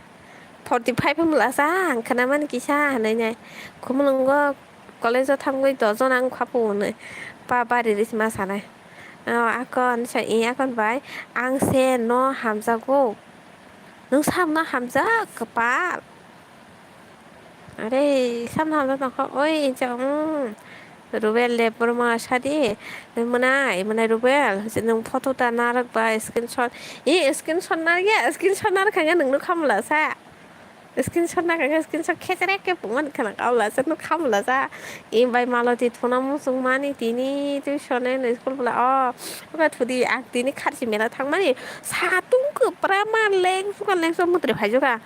Forty five wng bwla sa ang khna mani kisa hinui nai. Khumulwngo college o thangwi dojon ang khapu hwnwi pa bari ri ma sanai. O akon sa i akon bai ang se no hamjago. Nwng samno hamjak kwpal. Are, samno hamjak tongkha, oi, incha, mm. Rubel de, borma sadi, mwnai, mwnai Rubel, nwng photo ta narwk ba, screenshot, e, screenshot narwk ya, screenshot narwk kha khe nwng nukha mla sa. Screenshot na khe screenshot khecherek khe pungmani khana kaula se nuk khamula sa. Im bai maloti thuna muchung mani tini tuition e nui school bwla o. Oka thudi ang tini kharchi mela thangmani satung kwpra ma leng suka leng so mutri phaijuka.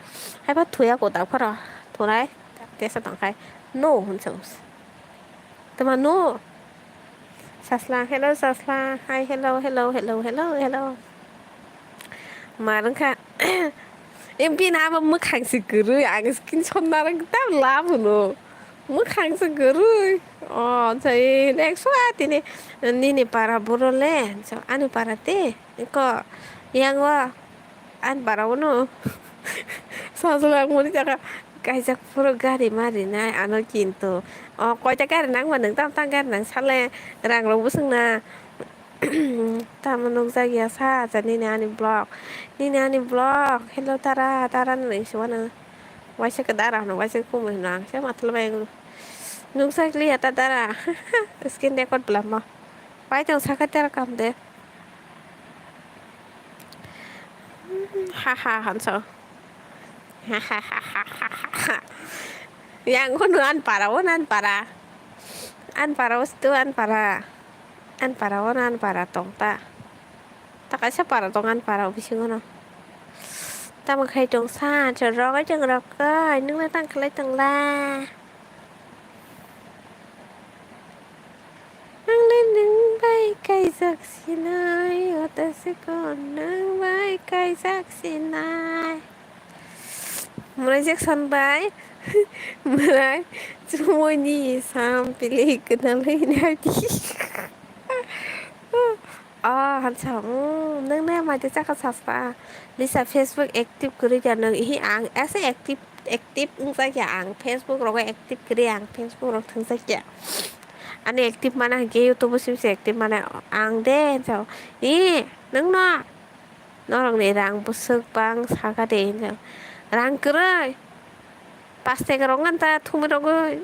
Haiba thuya ko dak pharo thunai tesa tongkhai no hwnchung. Tama no. Sasla, hello, sasla. Hi, hello, hello, hello, hello, hello. Mar wngkha. Em, bini abo mwkhang se kwrwi, ang screenshot narwk tam lab hwno. Mwkhang se kwrwi. O, jai, next wa tini, nini para boro le, so, ani para te, ko, yang wa. Ani para o no. Sajwk ang mani jaga kaijak phuru gari ma rinai ano kintu. O koita gari nangma nwng tam tam gari nang sale rang rok bwswk na. Tamo nukjak ya sa acha nini ani vlog. Nini ani vlog. Hello tara tara nwng si wano. Waisa ke dara hwno waisa kumui hwno ang se matwlwi bai nukjak liya ta dara. Screen record bwlamo. Pai tong sakha tera kam de. Haha hanso. Hahahahaha. Yang kono anpara o anpara. Anpara o stu anpara. Anpara o anpara tong ta. Ta kaisa para tong anpara o bisingo no. Tamo khai tong sa rogai tong rogai nung na tang khlai tong la. Ang le nwng bai kaijak sinai, wata se ko nwng bai kaijak sinai. Mwrai Jackson bai, mwrai chumui ni sam pili kwtal hwnwi nai di. Oh, hansa, mm, nang na mai de chaka sasta. Lisa Facebook active kwrwi ya nang, ihi ang asa active, active wngsa ya ang Facebook rogo active kwrwi ang Facebook rok thangsa ya. Ani active mana hwnkhe YouTube o sibisa active mana ang de, hansa, i, nang no, norok ni rang bwswk bang saka de, hansa, rang kwrwi. Pas taka rok ngan ta thumwi rogwi.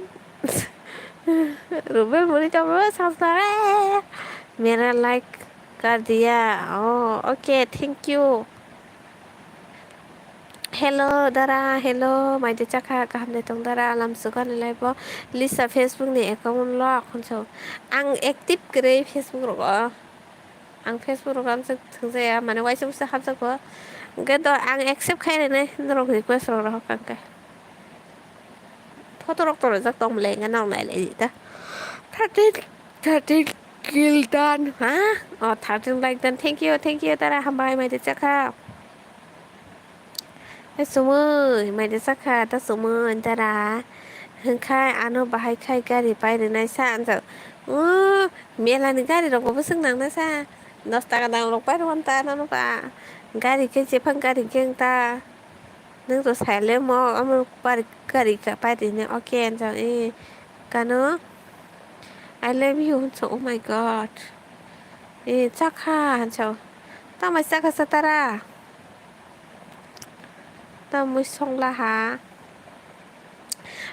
Rubai muri tamo sasa. Mera like kar diya. Oh, okay, thank you. Hello, dara, hello, maide chakha, kaham de tong dara, alam sugan lai bo. Lisa Facebook ni account lock, hunso. Ang active kwrwi Facebook rogo. Ang Facebook rok ang thwngjaya, mane waisa waisa hapjago. Hwnkhe do ang accept khai rwnai norok request rok rohor kha hwnkhe. Photo rok torojak tong bwle hwnkhe norok nailai di ta. Thirteen, thirteen kill done, ha? Oh, thirteen like done. Thank you, thank you, tara hambai mai de chakha. Hai sumui, mai de chakha ta sumui dara. Hwnkhe ano bahai khai gari pai rwnai sa anjak. O mela ni gari rok bo swk nang na sa. Dos taka dam rok pai rw ta nang ba. Gari khe jephang gari khe ta. Nwng to sai le mo amo gari pai rwnai oke anjak. E kano. I love you, oh my God. E chakha anjak. Tamai chakha sa tara. Tamwi songla ha.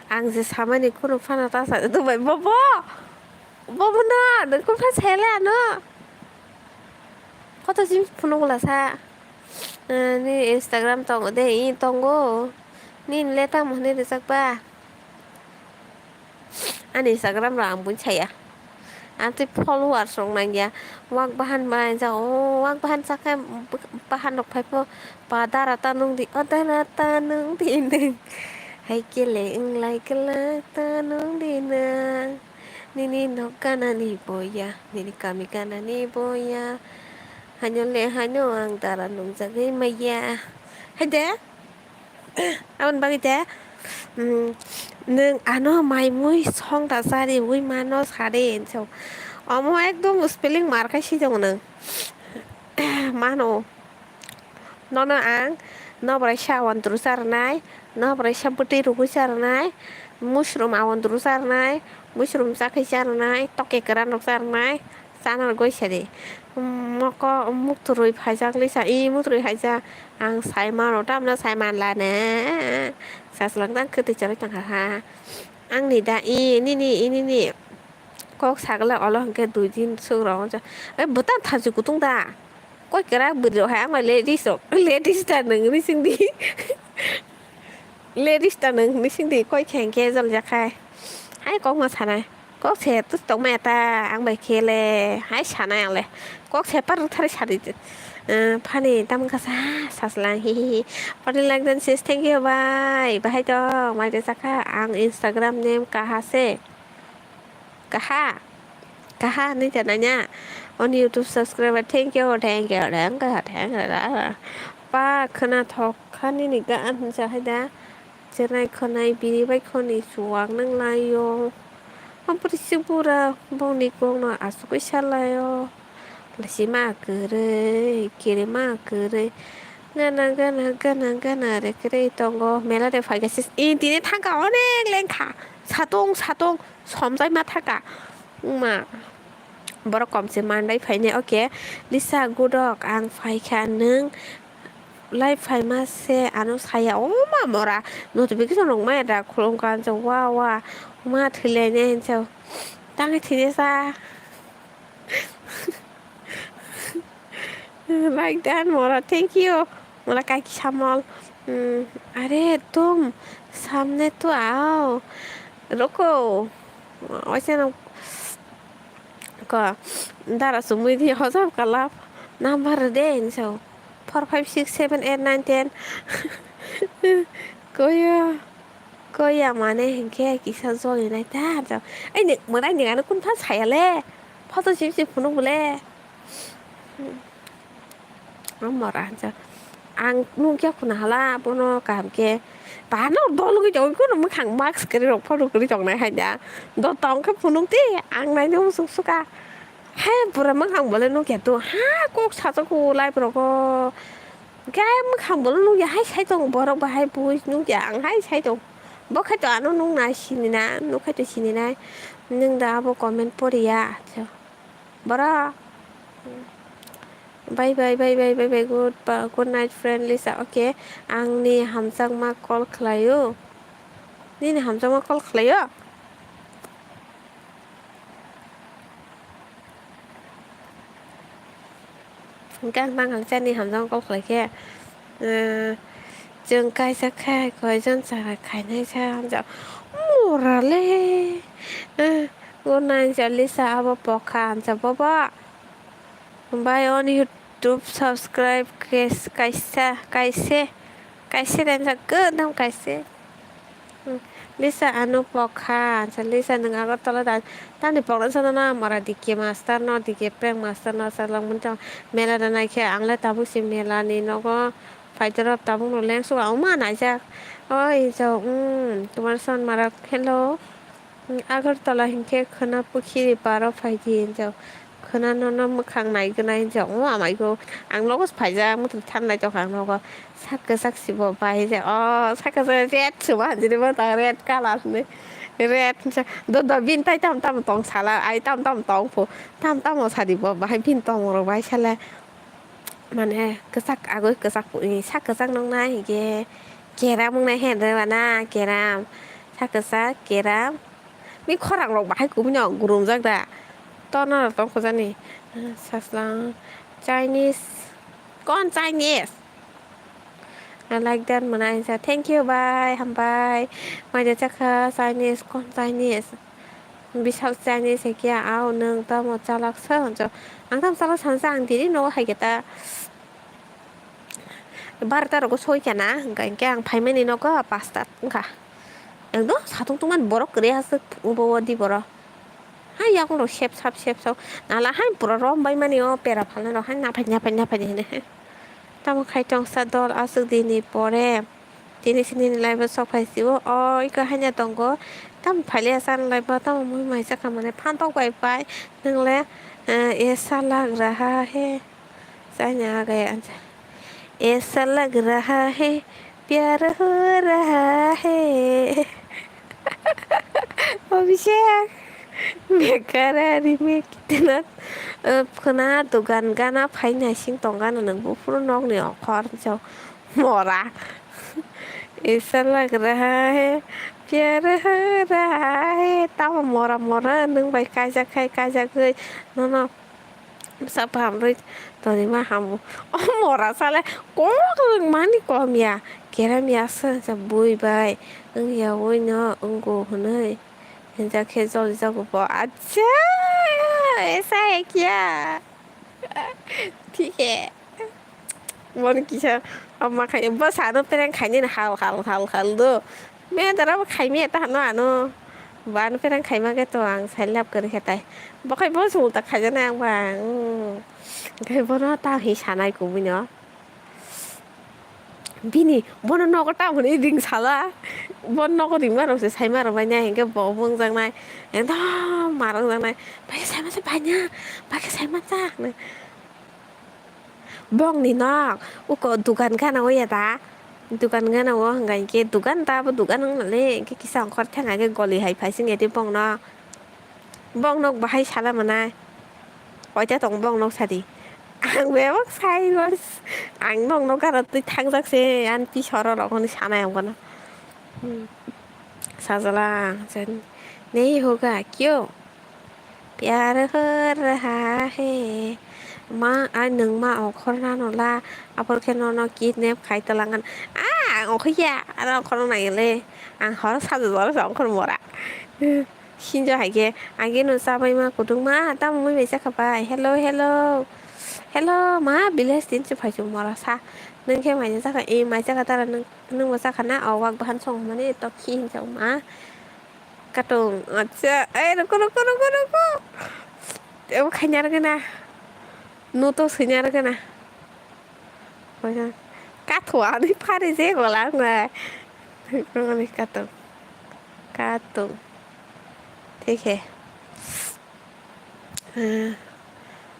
Ang je samani kunu phano ta sa tongbai. Bobo! Bobo no, nang kunu phan sele ano. Koto jim phunuk la sa. Eh, ni Instagram tongo de, i tongo. Ni le tamo hwnwi rijak ba? Ani Instagram rok ang buini saya. Ang tei followers rok nangya. Wak bahan bai jao, wak bahan sakhe bahan rok phai pho. Pa dara ta nung di, o dara ta nung di nung. Hai kele wng lai kwlak ta nung di nung. Nini nok gana ni boya, nini kami gana ni boya. Haino le haino ang dara nungjagwi maya. Hai de. Aboni bagwi de, mm, nwng ano mai mui song da chariwi mano sade hinwi. Omo ekdom spelling mar khai sijak nwng. Mano. Nono ang noboraisa awandru charwnai, noboraisa bwtwi rwgwi charwnai, mushroom awandru charwnai, mushroom chakhwi charwnai, toke kwran rok charwnai, chana rwgwi sadi. Moko muktrwi phaijak lisa, i muktrwi haijak. Ang sai mano, tamno sai manlane. Sachwlangno ang kwtwi chorwi tongkha ha. Angni da i nini, i nini kok sagla olo hwnkhe dui din swk rw wngjak. Oi bwtang thachi kutung da. Koi kwrak bwrwi rok hai ang bai ladies rok, ladies da nwng hwnwi swng di. Ladies ta nwng bising di koi khe hwnkhe jol jakhai. Hai kok ma sanai. Kok se tus tong maya ta ang bai khe le. Hai sanai ang le. Kok se par thari sari. Eh, phani tam kasa saslang hi hi hi. Pati like dan sis, thank you bye. Bahai tong mai de sakha ang Instagram name kaha se. Kaha. Kaha hinwi tananya. On YouTube subscriber, thank you, thank you, thank you, thank you. Pa khwnathok kha nini gan hinsa haida. Chenai khwnai bini bai khoni chuwak nang laio. Ompori se bura bongni kokno asugwi salaio. Laisima kwrwi, kirima kwrwi. Gana, gana, gana, gana re kwrwi tongo. Mela de phaikha sis. I tini thangkha onek lengkha. Satung, satung. Somjai ma thaka. Wngma borok kom se mandai phainai, okay. Lisa, good luck, ang phaikha, nwng lai phaima se ano saya. O ma mora, notification rok maya da khulumkha hinsa, wa, wa, ma thwilainai hinsa. Tangwi thwinai sa. Like that, mora, thank you. Mora kaiki samol. Hmm, are, tum, samne to ao. Roko. Oise no ko dara sumui di hojam kalap. Number de hinsa. Four, five, six, seven, eight, nine, ten. Koyo. Koi ya mane hinkhe kisa joli nai ta jao. Ai ni mwnai ni ano kun pha saya le. Photo sip sip phunuk bole. Amora jao. Ang nukya khuna hala bono kaham khe. Bahano dol wngwi tongo, kuno mwkhang mask kwrwi rok photo kwrwi tongnai hai da. Do tong khe phunuk di, ang naina muchung suka. Hai bura mwkhang bole nukya to. Ha kok sajago live rogo. Khe mwkhang bolo nukya hai sai tongo borok bahai bui nukya ang hai sai tongo. Bo khaito ano nukna sinina, nukhaito sininai. Nwng da abo comment poriya. Boro. Bye bye, bye bye, bye bye. Good, good night, friend Lisa. Okay, ang ni hamjakma call khlaio. Nini hamjakma call khlaio? Hwnkhe ang tang hang chani hamjakma call khlai khe, eh, chwng kaisa khe koijon chara khainai sa hamjak. Mura le, eh, o nai jali sa abo pokha hamjak bobo. Bai on YouTube subscribe khe kaisa, kaise, kaise renjak gwnang kaise. Hmm, Lisa ano pokha, sa Lisa nwng Agartala da, tamni pokna sana na mora D K master no, D K prank master no, sa langmani tong mela da naikhe, ang le tabuk si mela ni nogo phaidorop tabuk no lengsu, ang ma naijak. Oi, jao, hmm, tomar son mara, hello. Hmm, Agartala hinkhe khwna pukhiri paro phaidi hinjao. Khwna nono mwkhang naignai hinjao. O amaigo ang nogo phaijak, muthung thanai tongkha ang nogo. Sak kwchak sibo bai je. O sak kwchak red sibo hanjini bo ta red colour ni. Red hinsa. Do do bin tai tam tam tong sala ai tam tam tong pho. Tam tam o sadi bo bahai bin tong rok bai sala. Mane kwchak agoi kwchak puni sak kwchak noknai hinkhe keram wngnai he de bana keram sak kwchak keram. Mi khorang rok bahai kubui no gurumjak da tono rok tong kho jani saslang Chinese kon Chinese. I like that mwnai sa thank you bye hambai mai de chakha Chinese kon Chinese. Bisal Chinese hai khe, "Ao, nwng tamo chalak sa?" hwnjak. Ang tamo chalak sana cha, ang tini nogo hai khe ta barota rogo soi khe na, hwnkha hinkhe ang phaimani nogo pasta wngkha. Ekdom satung tungmani borok kwrwi aswk, obo o di borok. Hai yakung rok sep sap, sep sap. Nala hai pura rom bai mani o pera phalnai rok hai naphai, naphai, naphai hinwi. Tamo khai tongsa dol aswk dini pore. Tini sini ni live o sok phai sio. O iko haino tongo. Tamo phaile asa ni live o tamo mui mai sakha mane phan tok bai pai. Nang le, eh, aisa lag raha hai. Sanya age anja. Aisa lag raha hai. Pyar ho raha hai. Abhishek. Bekara remake kitna. Eh, khwna dugan gana phai naising tong gana nang buphuru nok ni okhor jok. Mora. Aisa lag raha hai, pyar ho raha hai. Tamo mora mora nwng bai kaijak khai kaijagwi nono Bwsa phamrwi tonima hamu. O mora sale kok rwngmani kom ya. Keram ya se se bui bai wng ya ui no wngo hwnwi. Hinjak khe joli jago bo. Acha! Aisa hai kya? Thik hai. Bono kisa ma khai bo sano prank khainani hal hal hal hal do. Me dara bo khaimya ta hano ano. Bo ano prank khaima khe to ang sai love kwrwi khe tai. Bo khai bo se ulta khaijaknai ang ba. Hmm. Khai bono ta hi sanai kubui no. Bini bono nogo ta hwnwi ring sala. Bo nogo ringma rok se saima rok bai nai hinkhe bo wngjaknai. Ekdom ma rwngjaknai. Bai saima se bai nya. Bai khe saima ta hwnwi. Bongni nok uko dukan gana o ya da. Dukan gana o hwnka hinkhe dukan ta bo dukan wng nale hinkhe kisa ongkhor thang khe goli hai phai sing ya de bongno. Bong nok bahai sala mwnai. Oita tong bong nok sadi. Ang bebak sai ang bong nok gana twi thangjak se an pi soro rok hwnwi sanai ang bono. Hmm. Sajala jen. Nei hoga kyo? Pyar ho raha hai. Ma, ai nwng ma ongkhor nano la, aphor khe nono kidnap khai twlangan. Ah, ongkho ya, ano ongkhorno naiyole. Ang horo sajwk jora se ongkhor mora. Sinjo hai khe, age no chabai ma kutung ma, tamo mui bai chakha bai. Hello, hello. Hello, ma, village din se phai mora sa. Nwng khe mai chakha, e mai chakha tara nwng, nwng bo chakha na, o wak bahan song mani to khi hinjak ma. Katung, acha, eh, ruko, ruko, ruko, ruko. Ebo khaina rwgena. No to swinya rwgena. Katung, ani phari je gola wngla. Katung. Katung. Thik he. Eh,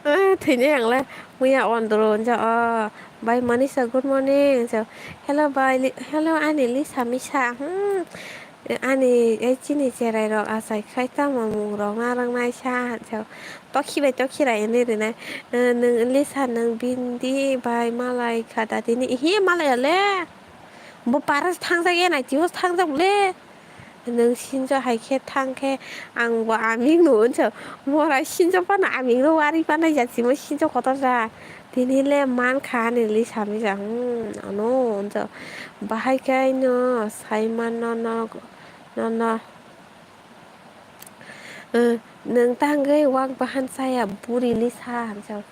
eh, thwini ang le muya ondro, hwnjak, oh, bai Manisha, good morning, hwnjak, hello, bai, Li-, hello, ani Lisa misa, hmm, ani, eh, chini cherai rok achai khai tamo mung rok narwk nai sa, hwnjak, tokhi bai tokhi rai hinwi rwnai, eh, nwng Lisa, nwng bindi bai malai kha da tini, ihi malai ya le, bo paras thangjak ya, naitio thangjak le. Nwng sinjo hai khe thang khe ang bo aming no hwnsa. Mora sinjo phano aming no wari panai ja simo sinjo kotor ja. Tini le man kha ani Lisa misa, hmm, ano hwnsa. Bahai khe aino sai man no, no, no, no. Eh, nwng tangwi wak bahan chaya buri Lisa hwnsa.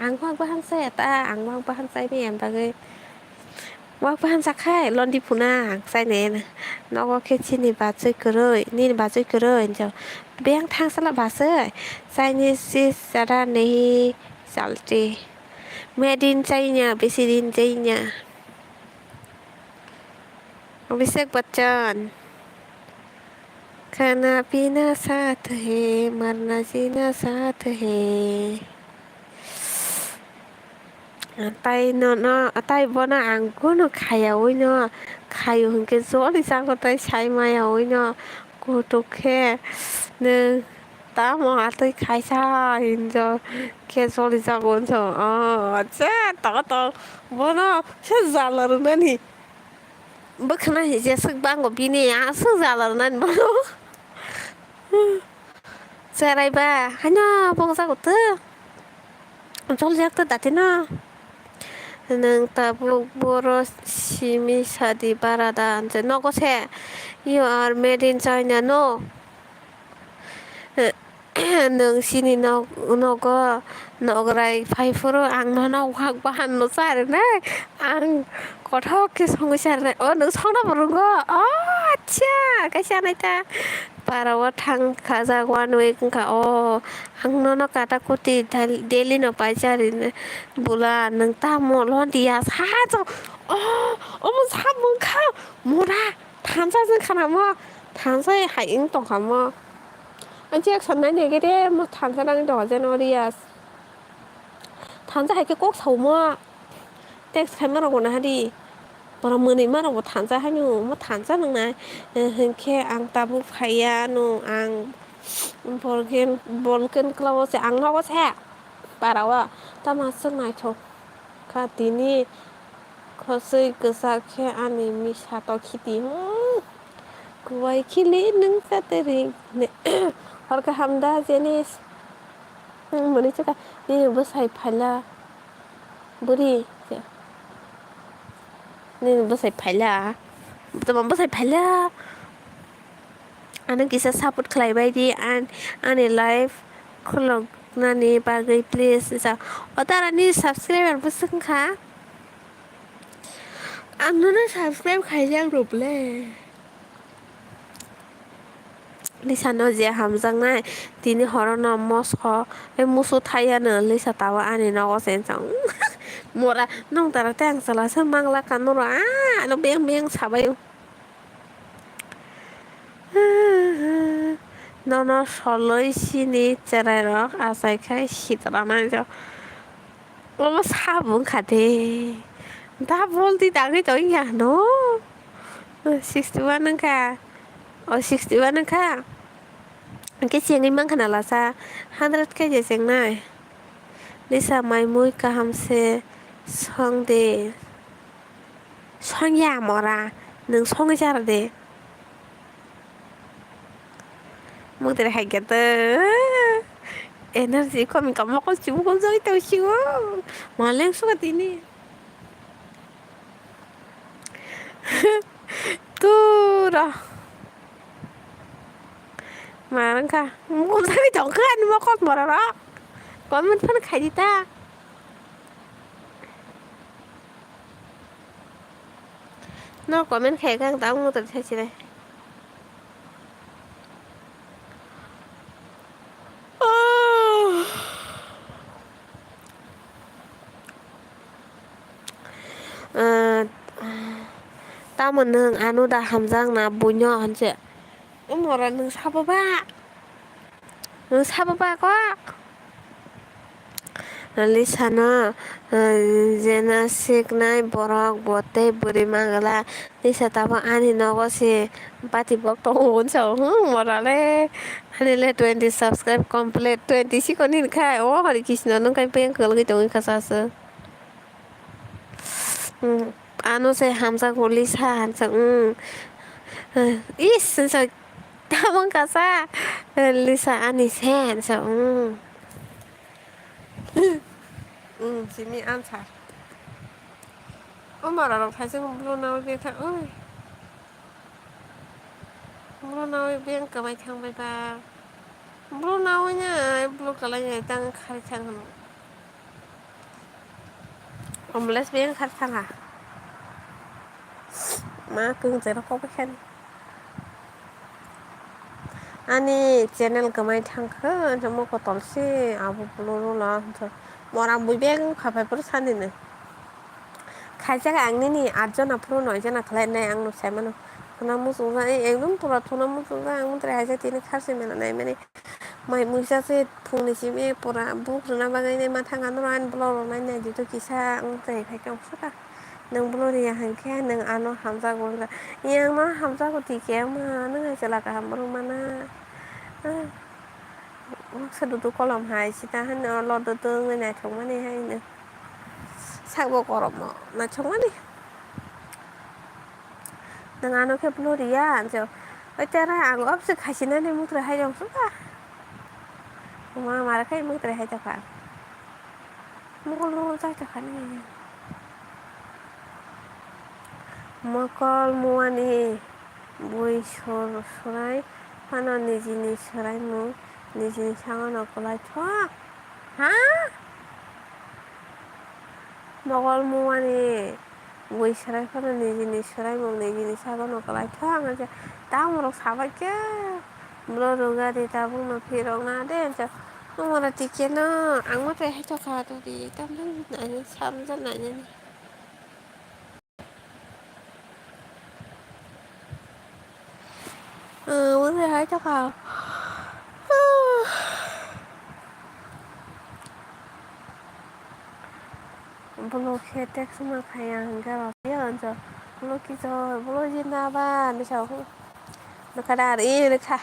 Ang wak bahan chaya ta, ang wak bahan chai maya bagwi. Wak bahan chakhai londi phuna ang chainai. Nogo khe chini bachwi kwrwi, nini bachwi kwrwi hinjak. Beng thangsala bachwi. Chinese chara nehi chalti. Made in China, besi din China. Abhishek Bachchan. Khana pina saath hai, marna jina saath hai. Tai no, no, tai bono ang kunu khaya ui no, khayu hwnkhe joli jago tai sai maya ui no, kutuk khe nwng tamo atwi khaisa hinjo khe joli jago hinjo. Oh, acha, to, to, bono se jala rwnani. Bwkhwna hai jeswk bango bini aswk jala rwnani bono. Cherai ba, haino bongjago to. Joljak to datino. Nwng tabuk boro simi sadi bara da, hwnse nogo se. You are made in China, no? Nwng chini nog-, nogo nograi phai phuru ang nono wak bahan no cha rwnai. Ang kothok khe songwi cha rwnai. O, nwng songno bo rwngo? O, acha, kaisa nai ta. Para o thang kha jak one week wngkha. O, ang nono kata kuti dal-, daily no pai cha rwnai. Bula, nwng tamo londiya sa chw. O, omo samung kha. Mura, thansa jwng khana mo. Thansa hai wng tong kha mo. Ang chek sonnai ni gede mo thansa nang do jeno riya. Thansa hai khe kok sao mo. Text khai ma rok bo na hari. Boro mwnwi ma rok bo thansa hai no mo thansa nang nai. Eh, hinkhe ang tabuk phaiya no ang bolken bolken klao se ang nogo se. Para o tama swk naithok kha tini. Khosoi kwchak khe ani misa tokhiti. Hmm. Kuwai khili nwng sateri. Hor kaham da jenis. Hmm, mani chaka, nini bwsai phaila. Buri. Nini bwsai phaila. Tamo bwsai phaila. Ano kisa support khlai bai di, an, ani live khulok nani bagwi please. Sa, o tara ni subscriber bwswk wngkha? Ang nono subscribe khaijak rw ble. Lisa no je hamjaknai, tini horo no mosko, e musu thaiya no Lisa tawa ani nogo se wngchang. Mora, nong tara tei ang chwla se mangla ka noro, ah, ano beng beng sabai. Nono soloi sini cherai rok achai khai sitra nai jo. Omo sabung kha de. Da bol di dagwi tong ya no. Sixty one wngkha. O sixty one wngkha. Hwnkhe chengwi mankha na lasa. Hundred khe je chengnai. Lisa mai mui kaham se song de. Song ya mora. Nwng songwi chara de. Mukdre hai khe to energy komi ka mokol chubukol joi tong sio. Maleng suka tini. Tura. Marang ka. Mukul jai tong kha ni mokol mora ro. Comment phan khai di ta. No comment khai kha ang tamo tong thai sinai. Tamo nwng ano da hamjak na buino hinse. Umora nwng sabo ba? Nwng sabo ba kok? Lisa no, eh, jena siknai borok bo tei bwrwi mangala. Lisa tabuk ani nogo se bati bok tongo hwnsa o. Hmm, mora le. Ani le twenty subscribe complete. Twenty sikon hin khai. O hari kisno nung kai peng kwlwgwi tongwi kha sa se. Hmm, ano se hamjak bo Lisa hinsa. Hmm. Eh, is hinsa. Tabang kasa, eh, Lisa ani sen sa, mm. Mm, simi answer. O mara rok thaising blue nawi betha, oi. Blue nawi beng kamai thang bai ba. Blue nawi nya, blue kalai nya tang khari thang hano. Homeless beng khar thanga. Ma kung jero kok khen. Ani channel kamai thangkha, jamo kotol se abo pulo rula. Mora bui beng khapai pur sani ne. Khaijak ang nini at jona phuru noi jona khlai nai ang nuk sai mano. Thuna muchung ja, eh, ekdom pura thuna muchung ja, ang mutre haijak tini kharsi mela nai mani. Mai muisa se phungni simi pura buk rwna bagwi nai ma thang ano ani vlog rok nai nai di to kisa ang tei khai tong saka. Nwng vlog riya hinkhe nwng ano hamjago wngkha. Yang no hamjago tike ma nwng hai chwla kaham rwmana. Ah. Baksa dudu kolom hai sita hano lo dudu wngwi naithok mani hai no. Sakbo korom mo naithok mani. Nwng ano khe vlog riya, ang se, oi tera ang obse khaisinani mutre hai rok suka. Mama mare khai mutre hai tokha. Mokol mokol chai tokha ni. Mokol muani bui sur-, surai phano nijini suraimung nijini sangono kwlai thok. Ha? Mokol muani bui swrai phano nijini swraimung nijini sagono kwlai thok hwnwi tamorok sabai khe bwrwi rwgadi tabukno phirok na de hwnsa. Nwng oro tikhe no ang ma twi hai thokha to di tamjani samjak nainani. Ang wngwi hai tongkha. Bolong khe text ma khaya hwnkhe rw ya hwnjak. Bolong kisa bolong jina ba hinwi sa. Nokha da ar i rwkha.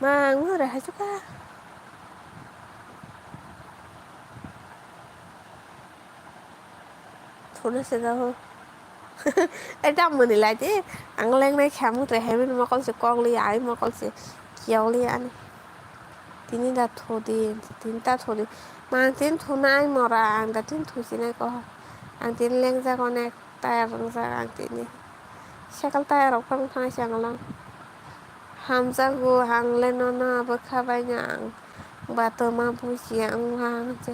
Ma ang wngwi hai tongkha. Thuna se jago. Eta mani lai de. Ang lengnai kha mung twi hai mani mokol se kok li ai mokol se. Yokli ani. Tini da thudi, tini ta thudi. Mang tin thunai mora, ang da tin thusinai ko. Ang tin lengjak onek tayar wngjak ang tini. Cycle tayar rok phang thang si ang lang. Hamjago ang le nono bwkha bai no ang. Ba toma buji ang lang je.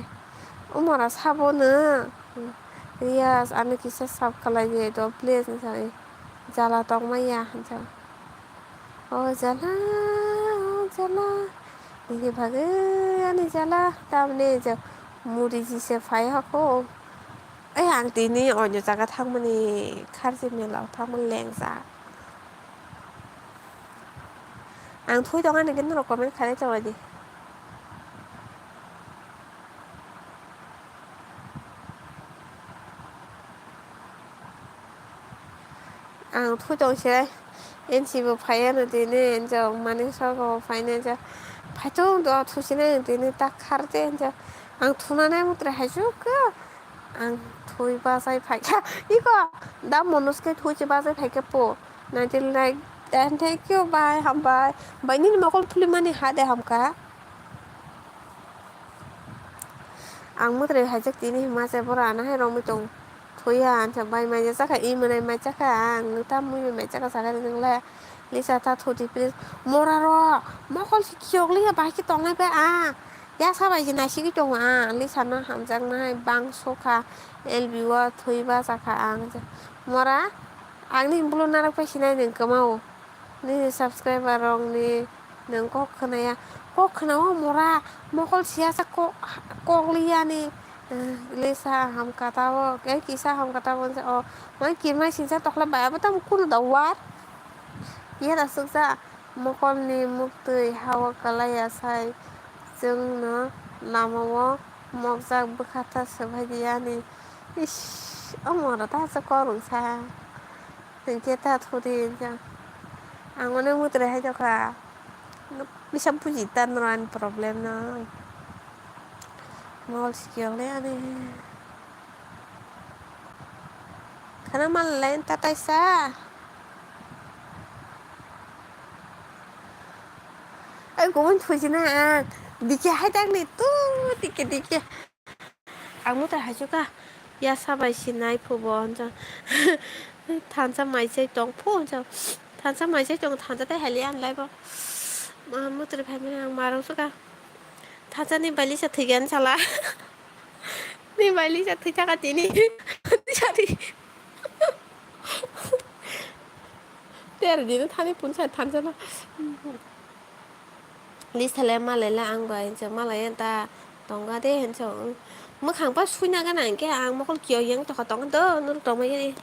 O mora sabo no. Riyas ano kisa sab khalai je do please sai. Jala tong maya. O jala, o jala, nini bagwi ani jala, tamni je muri jise phai hako. Ei, ang tini onyo jaga thangmani kharchi mela o thangmani lengjak. Ang thui tongani khe norok comment khalai tongdi. Ang thui tong se, N C bo phai ano tini, enjo manik sor bo phai nai, enjo phai tong do, thusi nai tini, tak khar de, enjo ang thuna nai mutre hai juk kha, ang thui bachai phai kha, iko da Manoj khe thui se bachai phai kha po, nai tini nai, and thank you, bye, hambai, bai nini mokol phuli mani ha de hamkha. Ang mwtai haijak tini hima se bora ana hai romwi tong. Thoya ansa bai mai jaka i mwnai mai jaka ang nwng tam mui mai jaka saka ri nang le. Lisa ta thoti please. Mora ro mokol si kiyok liya bai ki tongnai bai a. Ya sa bai ji nai sigi tongo a. Lisa no hamjak nai bang sokha. L B o thoi ba saka ang. Mora ang ni bulu narak pai sinai nwng kwmao. Nini subscriber rok ni nwng kok khwnaya, kok khwnao mora, mokol siya sa kok, kok liya ni, eh, Lisa ham kata o, eh, kisa ham kata o, o, mai kirmai sinsa tokla bai abo tamo kunu da war, ya da suksa, mokol ni muktwi hawa kalai ya sai, chwng no lama o mokjak bwkha ta swbai di yani, ish, o mora ta sa kok rwng sa. Hinkhe ta thudi hinkhe ang mane mwtai hai dokha. Bisa buji ta norok ani problem no. Mol sikiyok le ani. Khana mal line ta taisa. Ai gumon thuji na ang. Dikhe hai tak ni tu dikhe dikhe. Ang mwtai haisukha, ya sabai sinai phubo, hwnsa. Thansa maisai tong phu, hwnsa. Thansa maisai tong, thansa tei hali ang laibo. Ma mwtai phaimani ang marung sukha. Thansa ni bai Lisa thwigan sala. Ni bai Lisa thwi thaka tini. Sari. Ter dino thani punsa thansa na. Lisa le malai le ang bai hinsa malai ta tongga de hinsa. Mwkhang pa suina gana hinkhe ang mokol kiyo yang tokha tongga do nurok tongma yari.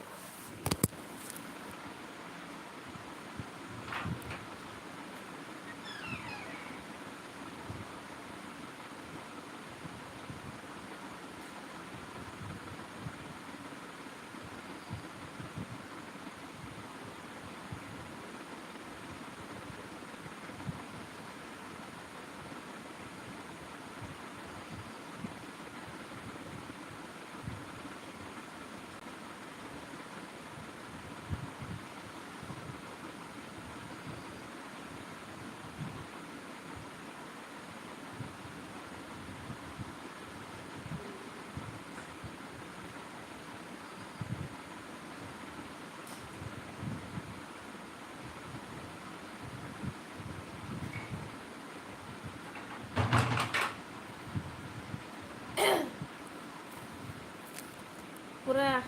Pura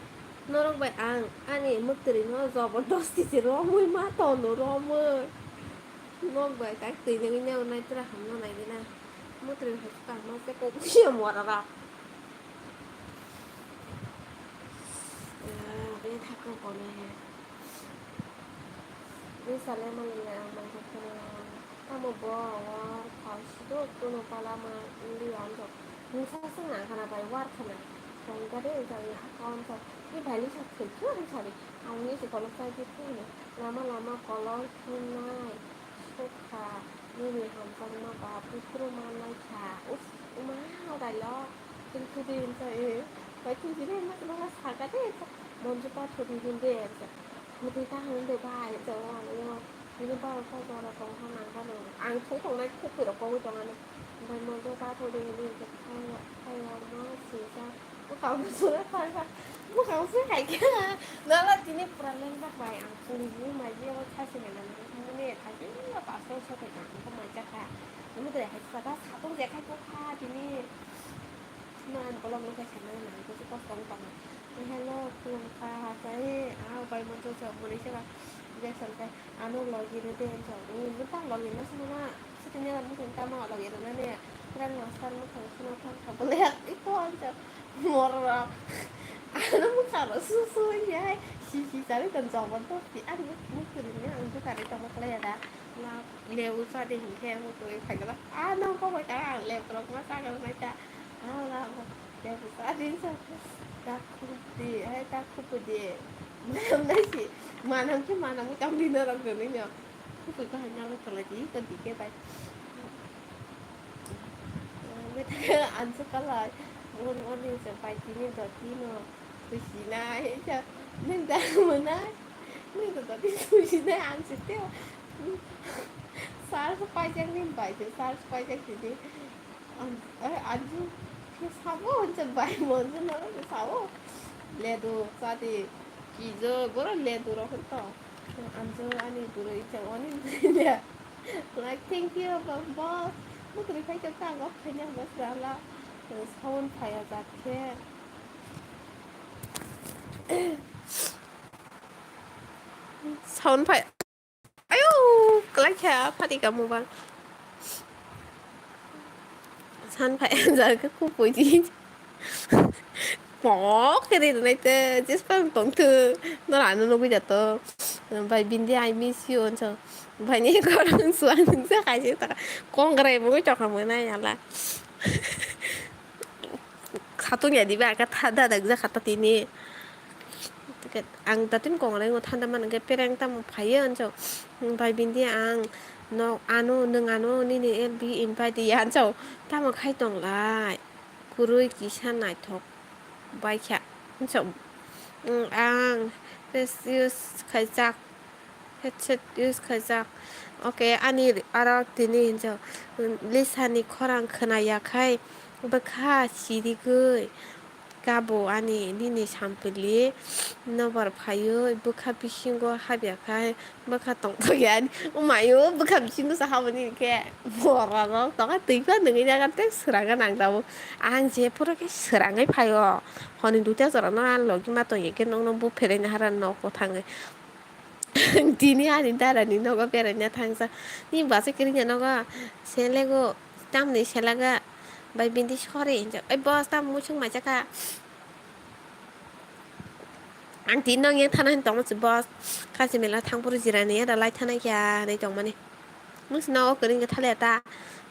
norok bai ang ani mwtwrwi no jobordosti se romwi ma tono romwi. Nok bai tak twi nangwi nai pura hamna nai gina. Mwtwrwi hai kha ma se kok buya mora rok. Ah, be thakno kono he. Be sale mani ang mangkha kheno. Tamo bo war khao sidok tono pala ma indi amjok. Mungsa sung ang khana bai war khana. Tongkha de jang ya account sa. Ni bai ni sa thwikhu ang sari. Ang ni si kolok sa di phone. Lama lama kolok hinai. Sokha. Nini hamjakma ba buphuru manlai kha. Uff, uma, hodailo. Chwng thudi hinsa, eh. Bai thudi hinsa, masa masa saka de, hinsa. Monju pa thudi hinde, hinsa. Thudi ta hinde bai, hinsa, o ano. Bini borok kok borok tong kha nang kha no. Ang thung tongnai khuk pui rok kogwi tong ani. Bai monjo ta thung di hini hwnkhe phai phai rok ma swijak. Bwkha bwswk phai phai. Bwkha bwswk hai khe. Nala tini pura lengjak bai ang puri bui mai je o chasi nai nang mani thai je ya pastor sokai nang kha mai jak kha. Nang tei hai kha ta satung je khai kha tini. Sima ang kolok no khai sanai nang khe kosto wng tong. Hello khulum kha hai. Ah bai monjo chok mani se ba. Jackson khe. Ano logi rw de, hwnjak. Ni mwtang logi no swnamna. Sitini ano mwtang tamo logi rwnani. Kwrak master mwtang kheno thang kha bwlai iko, hwnjak. Morok. Ano mwkhang rok su su wngya hai. Si si chari tong jobo dosti. Ani mwkhang ni ang bwkha ri tongma kwlai ya da. Na lebu sa de hinkhe mwkhang ri phai gala. Ano kok bai ta ang lebu rok ma sa gala nai ta. Ala, ya, bisa din sa. Tak khupdi, hai tak khupdi. Manam nai si, manam ki manam ki tam dino rok dini no. Khupdi ko hanya lo kala di, ko di ke bai. Mita ke ansa kala, mon mon ni sa bai dini do dino. Khusi nai, sa, nang da mana? Nang da do di khusi nai ansa te. Sar sa pai jang ni bai, sar sa pai jang dini. An-, eh, anju khe sabo hwnjak bai monjo no khe sabo. Ledu chadi kijo boro ledu rok hwn to. Anju ani bwrwi chang oni bwrwi le. Like, thank you, bo-, boss. Bwtwrwi phai khe ta go khaina boss rala. Sound phaiya jak khe. Sound phai. Ayo, kwlai kha, phati ka mobile. San phai, jar khe khupui di. Pok khe ri nai te, jes pang tong thu. Nor ano nugui da to. Bai bindi, I miss you, onso. Bai ni korang suang nungsa khai se ta. Kongrai mungui chokha mwnai ala. Satung ya diba, ka tha-, da, da, ja kha ta tini. Ang datin kongrai ngo thanda man hwnkhe pereng tamo phaiyo, hwnjak. Bai bindi ang no ano, nwng ano nini F B invite ya, hwnjak. Tamo khai tong lai? Kwrwi kisa naithok bai kha, hwnjak. Ang face use khaijak. Headset use khaijak. Okay, ani aro tini hinjo Lisa ni khorang khwna ya khai bwkha sirigwi kabo ani nini sampili nobar phaiwi bwkha bisingo habya khai bwkha tongthok ya ani. Omayo bwkha bisingo sa habani khe borok rok tongkha twi pha nungwi jaga tei swrangwi nang tabuk. Ang jephuru khe swrangwi phaio hwnwi duita jora no ang logi ma tongya khe nokno bupherwi nahara nogo thangwi. Tini ani dara ni nogo beraina thangsa. Ni bwsai kwrwngya nogo selego tamni selaga bai bindi sori hinjak. Oi boss tam muchung macha kha. Ang tini nong yang thana hin tongma si boss. Kasi mela thangphuru jirani ya da lai thana kya hinwi tongmani. Musi nogo kwrwngya thaliya ta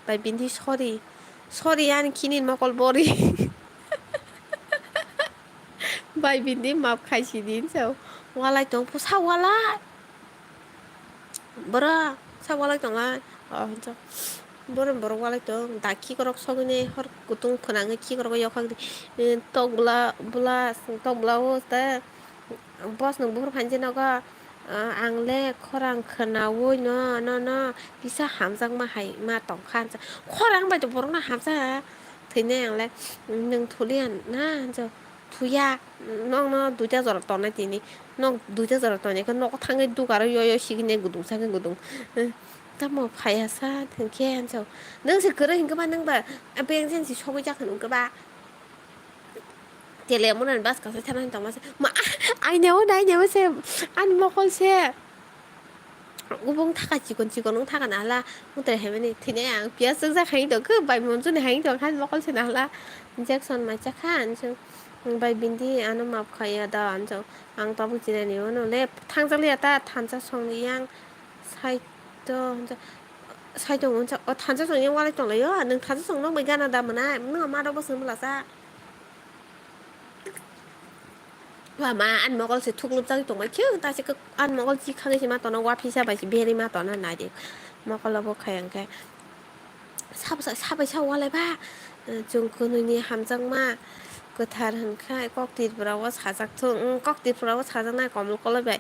bai bindi sori. Sori ani khini mokol bori. Bai bindi map khai sidi hinsa walai tong pusa walai. Borok sa walai tong lai. Oh, hinsa. Borok borok walai tong da kikorok sogwini hor kutung khwnangwi kikorok yokhak di. Eh, tok bla bla tok bla o ta boss nung buphuru phanji nogo. Ah, ang le khorang khwnaui no, no, no, kisa hamjakma hai ma tongkha hinsa. Khorang bai to borokno hamjak. Thwinai ang le, nwng thuliya na hinsa. Thuya, nokno duita jora tongnai tini. Nok duita jora tongnaikhe nogo thangwi dugarwi yo, yo sigini gudung sakhe gudung. Eh, tamo phaiya sa hinkhe hinsa. Nwng se kwrwi hinkhe ba nwng ba, ah, bengsen si sogwi jak hwn wngkhe ba. Tele monani bus kasa thana tongma se. Ma, aina o, aina o se, ani mokol se. Ubung thaka chikon chikon wng thaka na hala. Mutai hai mani thini ang piyas jak jak hai tong khe bai monjuni hai tong kha mokol se na hala. Injection mai cha kha anso. Bai bindi ano map khaiya da anso. Ang tabuk jinani ono le thangjakliya ta thansa songni yang sai to hinsa. Sai tong hinsa. O thansa songni yang walai tonglaio. Nwng thansa song nokbai gana da mwnai. Nwng ma rok bo swng bwlasa. Wa ma ani mokol se thuklupjagwi tongbai khe, ta se khe ani mokol chi khagwi se ma tono, wa phisa bai se berwi ma tono nai di. Mokol obo khai hwnkhe sabo sa, sabai sa walai ba, eh, chwng kwnwi ni hamjakma, Kwthar hwnkha kok Tripura o sajak thung, mm, kok Tripura o sajak nai Komol Koloi bai.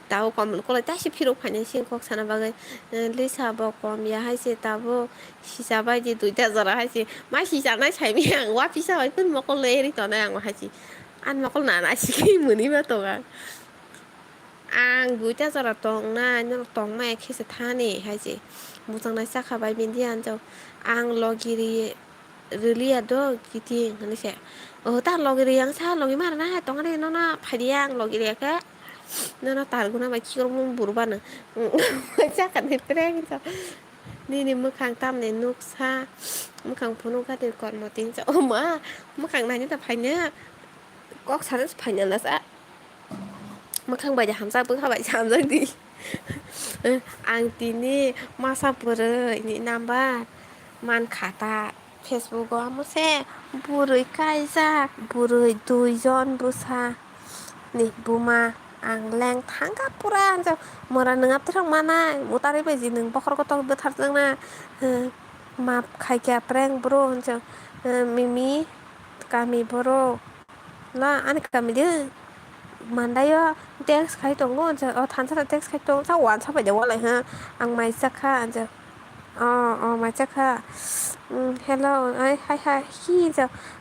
Tabuk Komol Koloi taisi phirok phainai sini kok sana bagwi. Eh, Lisa bo kom ya hai se tabuk sisa bai di duita jora hai se. Mai sisa nai sai mi ang wa pisa bai phun mokol le ri tonai ang hai se. An mokol na na si muni ma tonga. Ang duita jora tongnai, norok tongmaya khe se thani, hai se. Bwskangnai chakha bai bini anjok. Ang logi ri-, rwliya do, kiting, hwnwi se. Oh, ta logi riyang sa, logi mar na, tongani nono phaidiya, ang logi riya khe. Nono targuna bai kikromung burubano. Chakha ni prank so. Nini mwkhang tamni nuksa, mwkhang phunuk gati kormo tin sa. Oh ma, mwkhang naina ta phaina. Kok sana se phaina na sa. Mwkhang bai de hamjak, bwkha bai de hamjak di. Ang tini masa bwrwi ni number man kha ta. Facebook o amo se bwrwi kaijak, bwrwi duijon bwsa ni buma. Ang leng thangkha pura, ang mora nwng aptwrang manai, mwtari bai ji nwng bokhor kotor bwtharjakna. Map khaikha prank bro, hwnjak, mimi kami borok. La ani kami de mandaio text khai tongo, o thansa text khai tongo, sa wansa bai de walai ha. Ang mai chakha, o, o mai chakha. Hello, ai hai hai hi,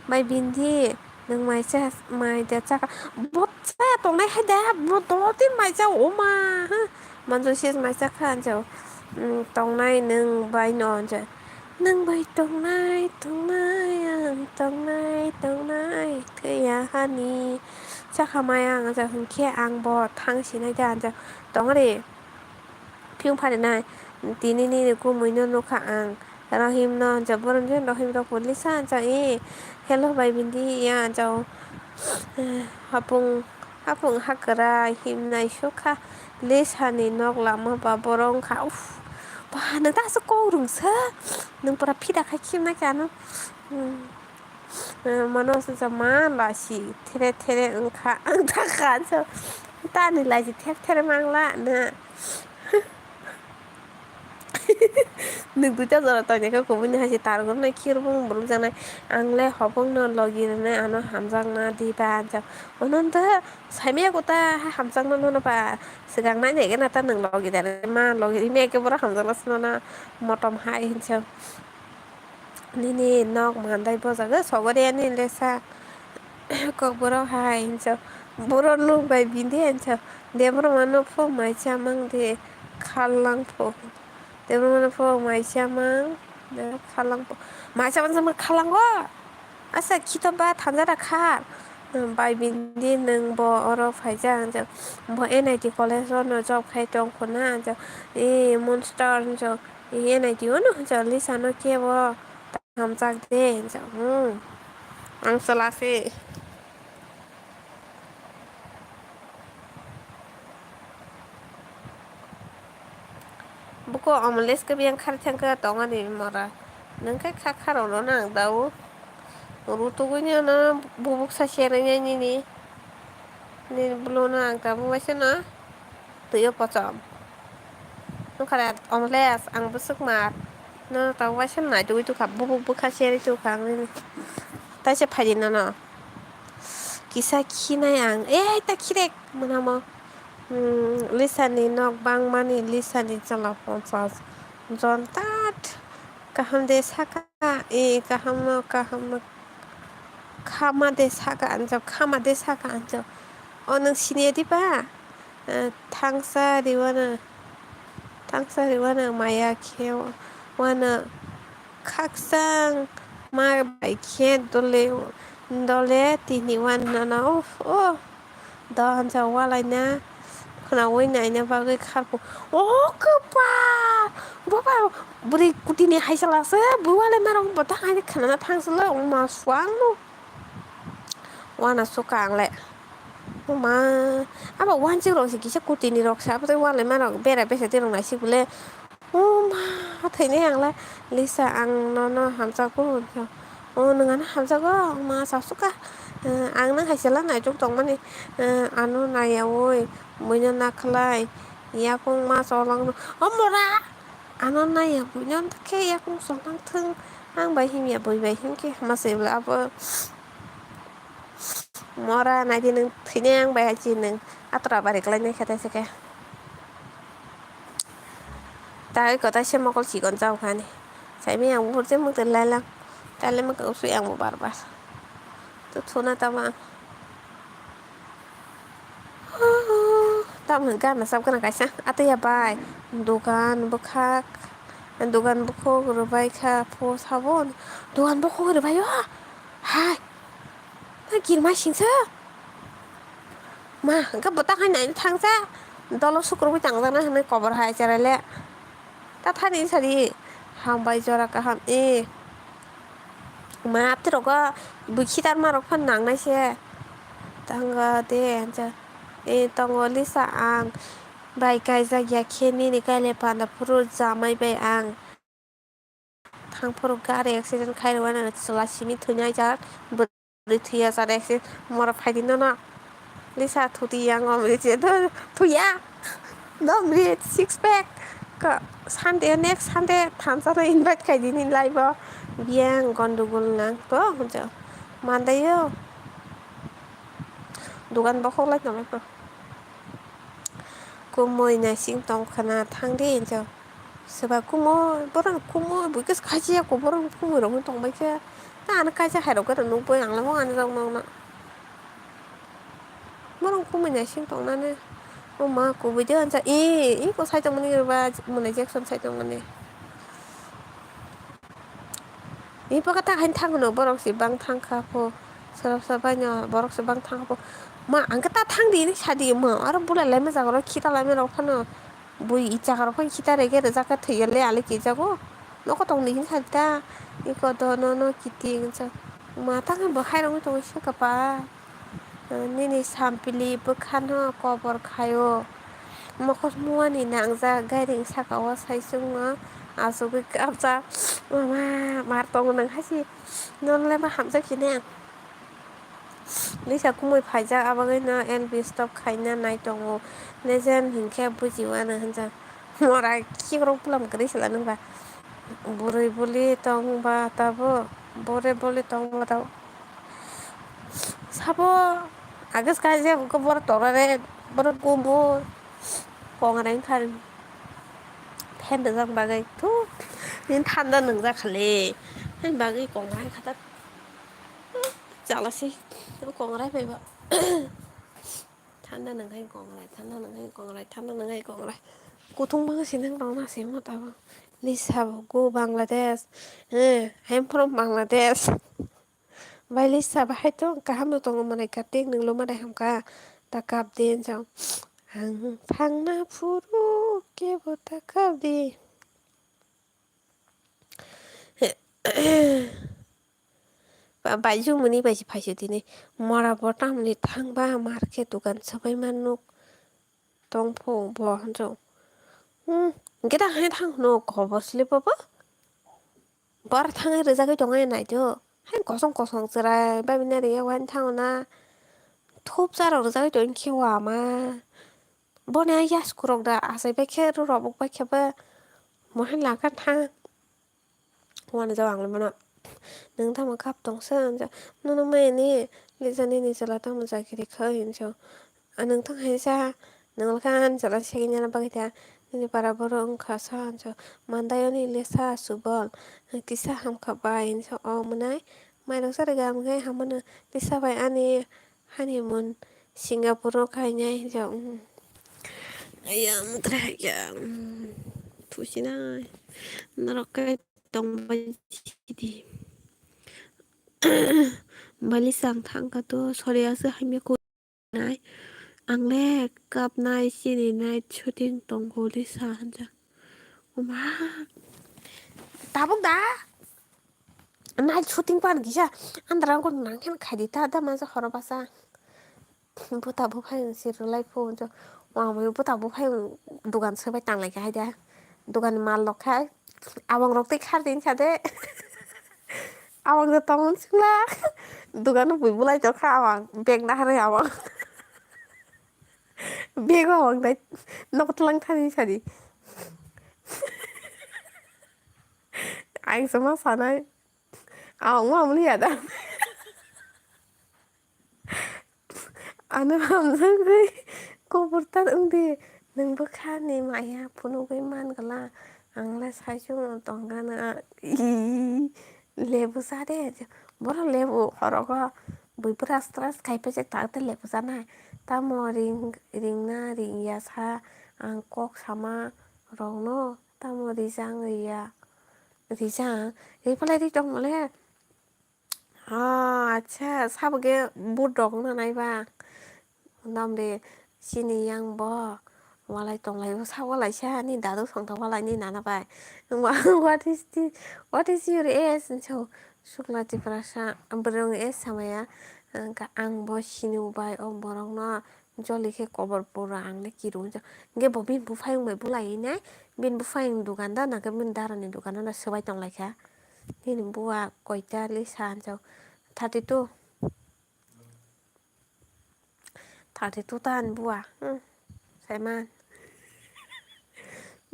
bai bindi, nwng mai cha, mai de chakha. Bo chaya tongnai hai da, bo dol tin mai cha, o ma ha. Manjui sis mai chakha, tongnai nwng bai no, nwng bai tongnai, tongnai, ang tongnai, tongnai, thwiya hani. Chakha mai ang, hwnkhe ang bo thang sinai da, tongri phiyung pharinai. Tini nini kumui no nukha ang, Rahim no, borok ni Rahim rok pori sa, e, hello bai bindi ya, hapung, hapung hakra himnai sukha. Lisa ni nok lama ba borok wngkha. Uff, ba, nwng ta aswk kok rwngsa. Nwng pura phida khai khimnai khe ano. Hmm. Eh, mano se ja ma lasi there there wngkha. Ang ta kha so. Tani lasi ther ther mangla na. Nwng duita jora toinai khe kubuni hai se targwnai khir bung buruk janai. Ang le hopong no logi rwnai ano hamjakna diba, ang jak. Ono wngkha saimaya kota hai hamjakna nono ba. Swkang nai nai khe na ta nwng logi da ma logi rimya khe boro hamjakna swnana motom hai hinsa. Nini nok mandai bojagwi sogori ani lesa. Kokborok hai hinsa. Borok nuk bai bindi hinsa. Debra mano pho mai chamang de khallang pho. Tei bono pho mai chamang, khalang pho. Mai chamang chamang khalango. Asa khito ba thanjara kha. Bai bindi nwng bo oro phaijak, bo N I T college o no job khai tong khuna, e monster, e N I T o no Lisa no kebo hamjak de, hmm. Ang chwla se. Buko omoles khe biyang khar thang khe tongani mora. Nwng khe kha kha rw no nang dao. Ru tugui ni ano bubuk sa se rw nai nini. Nini bwlwk no ang tabuk waisa no twi o pochom. Nukha re omoles ang bwswk mar. Nono tabuk waisa no nai tugui tukha bubuk bwkha se rw tukha ang nini. Taisa phaidi nono. Kisa khinai ang. Ei ta khirek mwnamo. Hmm, Lisa ni nok bangmani, Lisa ni chwla ponchas jon tat. Kaham de saka, e kaham no, kaham no. Khama de saka anjak, khama de saka anjak. O nwng siniya diba? Eh, thangsa riwano, thangsa riwano maya khe wano khakchang ma bai khe dole, dole tini wano no, oh, oh. Dohon sa walaina khwnaui naina bagwi kharkuk. O kwpal! Bwba bwrwi kutini hai salasa bwwalai marok bo ta haino khwnana thangsa lai wngma suang no. Wana suka ang le. Oma abo wanjik rok se kisa kutini rok se abo tei walai marok bera besa tei rok naisik bole. O ma, thwinai ang le Lisa, ang nono hamjago, hwnkhe, o, nwng ano hamjago, ma, sasuka, eh, ang nang hai se la naitok tongmani, eh, ano naiyaui, buino nakhlai, yakung ma cholangno, o mora, ano naiya buino khe yakung cholangthwng, ang bai himya bui bai himkhe hama se bwla abo. Mora naidi nwng thwinai ang bai hai chi nwng atra bari kwlainai khe taisa khe. Tai kotaisa mokol chikon chao khani. Saimai ang buphur je mwtwi lailang. Taile mwkang sui ang bo bar bar. To thuna tamo ang. Tamo hwn gana sab gana kaisa. Atwi ya bai. Dogan bwkhak. Dogan bukhuk rwbai kha pho sabon. Dogan bukhuk rwbai o. Hai. Na kirma singsa. Ma, hwnkhe bwtang hai naina thangsa. Dolo sukrubui tangjaknai hwnwi kobor hai cheraile. Ta thani sadi. Hambai jora kaham e. Ma, aptirogo bui khitarma rok phan nangnai se. Tanga de, hwnsa. E, tongo Lisa ang. Bai kaijak ya khe nini kaile panda phuru jamai bai ang. Thang phuru gari accident khai rwmani chwla simi thwinai jak. Bwrwi thwiya chara accident. Mora phaidi nono. Lisa thuti yang om ri che do thuya. Dom ri six pack. Ka Sunday, next Sunday thansa no invite khai dini live o. Biyang gondogol nang to hwnjo. Mandayo. Dugan bokhok lai tongmai ko. Kumui naising tong khwna thang di hwnjo. Swba kumui, borok kumui, bui khe khachi ya ko borok kumui rok tong bai khe. Ta ano kaisa hai rok gana nuk bai ang lamo ani rok nokna. Borok kumui naising tong nani. O ma kubui de ansa e, e ko sai tong mani ba mwnai Jackson sai tong mani. Ni bwkha ta hain thang hwno, borok se bang thang kha pho. Sora sora bai no borok se bang thang kha pho. Ma, ang khe ta thang di hinwi sa di, ma, aro bulai lai ma jaga rok, khita lai ma rok phano. Bui i jaga rok phano khita rege rwjak khe thwi ya le, ali kijago. Nokho tong di hinwi sa di ta. Iko do no no kiti hinwi sa. Ma, ta khe bo hai rok wng tong se kapa. Nini sampili bwkhano kobor khaio. Mokol muani nangjak gairing saka o saichung no achugwi kapjak. Mama, mar tongo nwng hai se. Nono le ma hamjak sini ang. Lisa kumui phaijak, abagwi no N B stop khaina nai tongo. Legend hinkhe bujiwano hwnjak. Mora khikrok bulam kwrwi sila nwngba. Bwrwi boli tongba tabuk. Bore boli tongba tabuk. Sabo, agus kaisa borok tongnani, borok kumbur, kongrai wngkha fan rijak bagwi, thu, nini thanda nwngjak khali, haini bagwi kongrai khatak, chala se, kongrai phaiba, thanda nwnkhai kongrai, thanda nwnkhai kongrai, thanda nwnkhai kongrai, kuthung bangsi nang rok na se mo tabuk, Lisa bo go Bangladesh, eh, I am from Bangladesh. Bai Lisa bahai tong, kaham no tongo mwnai katik, nwng loma dai hamkha, ta kap di hwnjak. Ang thangna phuru kebo ta kap di. Ba-, baijumani bai se phaisu tini. Mora bo tamni thangba market dukan swbai ma nuk tongphu bo hwnjak. Hmm, hwnkhe ta hai thang hwno kobor slip bo bo. Bor thangwi rwjagwi tongwi naitio. Hai kosong kosong chwrai babina rwya wani thango na. Thup charok rwjagwi tongwi khe o ama. Boni ai yasku rok da achai bai khe rw rok bai khe ba. Mohai langkha thang. Wani jao ang mano. Nwng tamo kap tongsa hwnjak. Nono maya ni Lisa nini chwla tamo chakiri khai hwnjak. Nwng tong hai sa, nwng kha ani chwla segini ano bagwi ta, nini para borok wngkha sa, hwnsa, Mandayoni Lisa Subol, kisa hamkha bai, hwnsa, o mwnai, mairok sa rwgam khe hamano, Lisa bai ani honeymoon Singapore o khainai, hwnsa, um. Aya, mwtai hakya, um, thusinai, norok khe tongbai sidi. Bai Lisa ang thangkha to, sori aswk hamya ko. Nai, ang le kapnai chini night shooting tongo Lisa hwnjak. Oma, tabuk da? Night shooting pan kisa andra ko nang khen khai di ta da masa horo basa. Buta buphai si rwlai phu hwnjak. Wamwi buta buphai dugan swbai tanglai kha hai da. Dugan ni mal rok khai. Abang rok tei khar din sa de. Abang de tong singla. Dugan bui bulai tong kha abang. Bag na hari abang. Bag o abang dai. Nok tlang thani sadi. Ang sama sanai. Abang ma muli ada. Ano hamjagwi kobor tar wngdi. Nwng bwkhani maya phunugwi man gla. Ang le saichung tongkha na. Ii, lebu cha de. Borok lebu horogo bui bwras tras khai paijak ta tei lebu chanai. Tamo ring, ringna ringya sa ang kok sama rokno. Tamo rijang riya. Rijang. Reply ri tongmale. Ah, acha, sabo khe boat rok wngna nai ba? Dam de, chini yang bo walai tonglai o, sabo laisa ni dadu songthok walai ni nana bai. What is this? What is your age? So, Sukla Tiprasa, bwrwng age samaya, ang bo sini bai o borok no. Joli khe kobor pura ang le kiru wngkha. Hwnkhe bo bini buphayung bai bulai nai, bini buphayung ni dogan da, nangkhe bini dara ni dogan da swbai tong lai kha. Nini buwa koita le sa anjak? Thirty two. Thirty two ta ani buwa. Hmm. Saiman.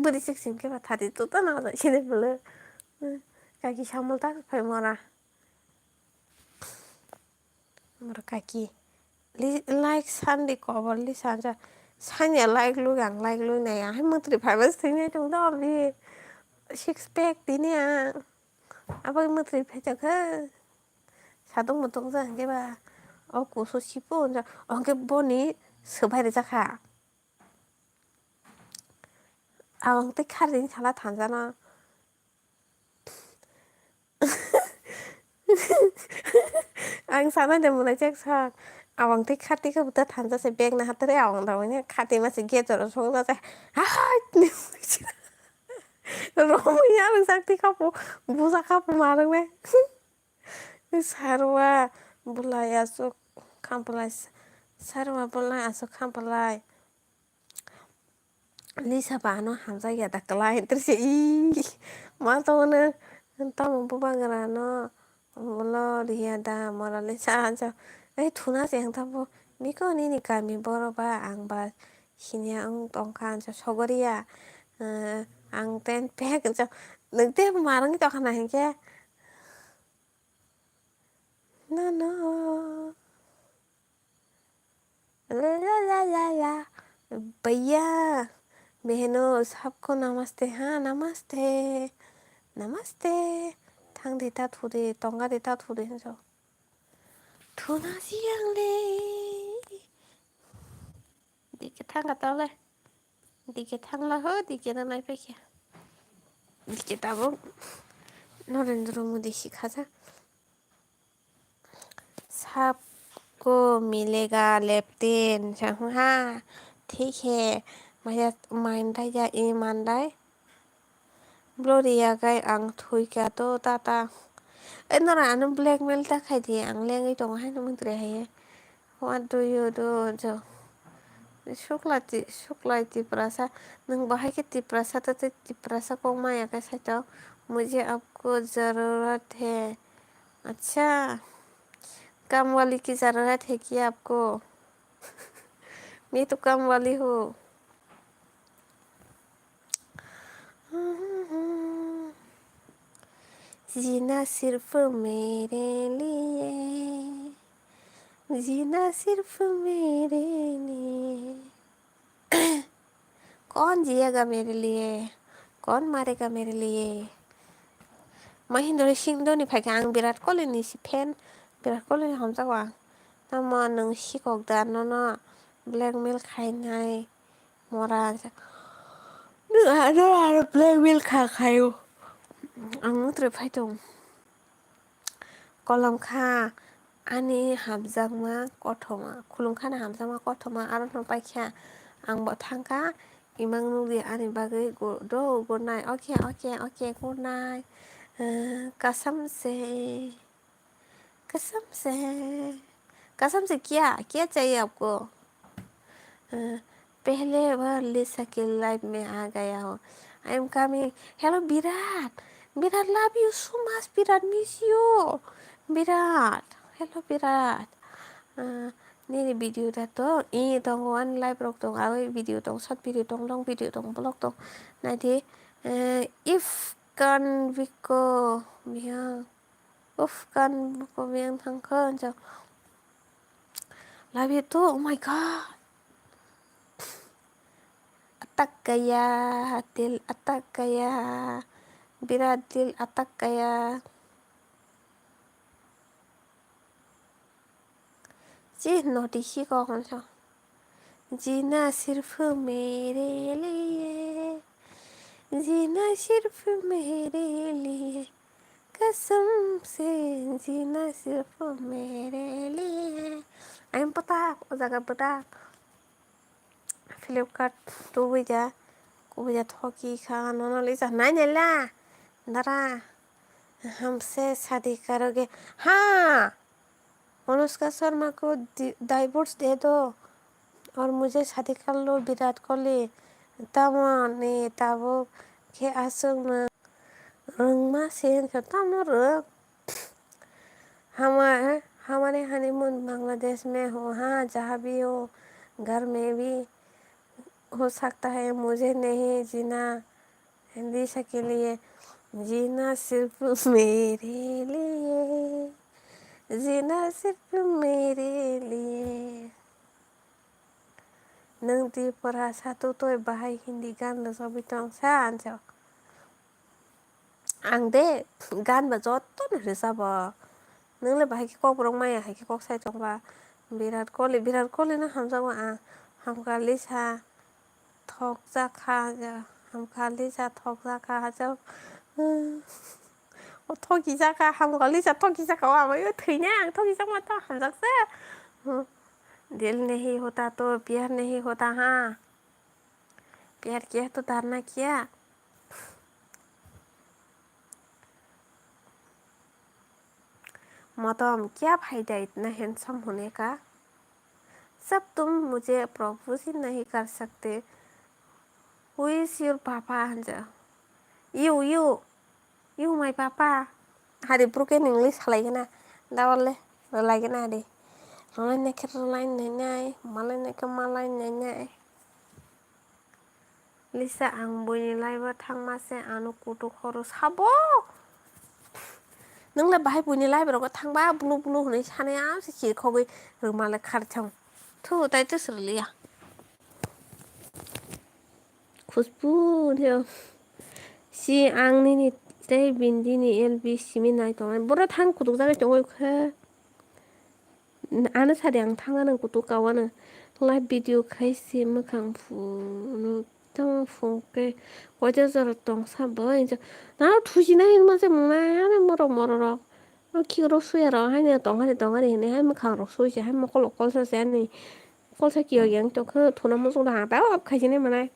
Bwrwi sik sing khe ba thirty two ta na jai sini bwle. Hmm. Kaki samul ta phai mora. Moro kaki. Li-, like sandi kobor li sanja. Sanya like luk ang like luk nai. Ahai mantri phaiba se thwinai tong do bi. Six pack tini ang. Abo mantri phai tong kha. Sadung mutung ja hwnkhe ba. O kusu sipu unja. Hwnkhe boni swbai rijak kha. Ang tei khar din sala thanjana. Ang sana de mwnai chek sa. Awang tei khati khe buta thansa se bag na hatare awang da wani khati ma se gate oro song na se. Hai! Romwi ya rwng sak ti khapu busa khapu ma rwng le. Sarwa bulai aswk khampalai. Sarwa bulai aswk khampalai. Lisa ba ano hamjak ya da kwlai hintir se, ii, ma tongmano tamo bubagra no ulo riya da mora le sa ansa, ei thuna se ang tamo biko nini kami boro ba ang ba siniya wng tongkha ansa sogoriya, eh, ang ten pek ansa nwng te marwng tongkha na hinkhe. No, no. La, la, la, la, la. Bhaiya, beheno, sabko namaste, ha, namaste. Namaste. Thang de ta thu de, tonga de ta thu de, so. Thuna si ang le. Dike thang ka tole. Dike thang la ho, dike na nai pekya. Dike tabuk. Narendra Modi si khaja. Sabko milega leptin, ha, thik he, maya, mandai ya, e mandai. Gloria gai ang thui ka to, tata. E nora ano blackmail ta khai di, ang lengwi tongo hai no mantri hai. What do you do, jo? Suklai ti-, suklai Tiprasa. Nwng bahai khe Tiprasa ta tei Tiprasa kok maya khe saito. Mujhe aapko zarurat hai. Acha. Kam wali ki zarurat hai kya aapko? Main to kam wali hu. जीना सिर्फ मेरे लिए, जीना सिर्फ मेरे लिए। कौन जिएगा मेरे लिए? कौन मरेगा मेरे लिए? Mahindra Singh Dhoni phaikha ang Virat Kohli ni si fan, Virat Kohli ni hamjago ang. Tamo nwng sikok da nono blackmail khainai mora. Nwng ano ano blackmail kha khaio. Ang nutre phai tong. Kolom kha ani hamjakma kothoma, khulum khani hamjakma kothoma, aro no paikha ang bo thangkha, imang nukdi ani bagwi gu-, do good night, okay, okay, okay, good night, eh, kasam se, kasam se, kasam se kya, kya chahiye aapko? Eh, पहले बार लिसा के लाइफ में आ गया हो। I am coming. Hello, Virat. Virat, love you so much. Virat, miss you. Virat. Hello, Virat. Ah, nini video da to, i tongo, ani live rok tongo, aboni video tongo, short video tongo, long video tongo, vlog tongo. Naidi, eh, if kan biko biyang. Uf, kan buko biyang thangkha, jok. Love you too, oh my God. Atak gaya, dil atak gaya, birat dil atak gaya. Chi noti hi kok hwnso. Jina sirfu mere liye, jina sirfu mere liye, kasam se jina sirfu mere liye. Ayang patak, o jaga patak. Flipkart tubui ja, kubui ja thoki kha, nono lisa nai nai la, dara, hamse shadi karoge, ha, Anushka Sharma ko di-, divorce de do, aur mujhe shadi kar lo Virat Kohli, tamo ni tabuk khe aswk nwng rwngma se wngkha, tamo rwng? हमारे हनीमून बांग्लादेश में हो, हाँ, जहाँ भी हो, घर में भी हो सकता है, मुझे नहीं जीना, लिसा के लिए जीना सिर्फ मेरे लिए, जीना सिर्फ मेरे लिए। Nwng Tripura satu toi bahai Hindi gan rwchapwi tong sa, anjak. Ang de gan ba joto no rwchabo. Nwng le bahai khe kok borok maya hai khe kok sai tong ba. Virat Kohli, Virat Kohli no hamjakgo ang. Hamkha Lisa thokjak kha, hamkha Lisa thokjak kha, hajak. O thokijak kha, hamkha Lisa thokijak kha, o amai o thwinai ang thokijak ma to hamjak se. Dil nahi hota to pyar nahi hota ha. प्यार किया तो डरना क्या? मौतम क्या फायदा इतना हैंडसम होने का? जब तुम मुझे प्रपोज ही नहीं कर सकते। Who is your papa? Hanja. You, you. You my papa. Hari broken English halai gana. Dawale, rwlai gana hari. Rwlai nai khe rwlai nai nai, malai nai khe malai nai nai. Lisa, ang buini live o thangma se ano kutu khoro sabo. Nwng le bahai buini live rogo thangba blu blu hwnwi sanai, ang se chirikhogwi rwma le kharithang. Thu, tai to swrwliya. Khushbu hwnwi si ang nini tei bindini L B simi nai tongnai. Boro thang kutuk jagwi tongwi khe. Ano sadi ang thangna nang kutuk kawano. Live video khai se mwkhang phunu tamo phung khe koito jora tongsa bo hinjo. Nang thusinai hinma se mwnai ano morok mororok. O khikrok suyarok haino tongari tongari hinwi hai mwkhangrok sui se hai mokol okol sa se ani kolsa kiyok yang tongkhe thuna muchung da hang ta off khaisinai mwnai.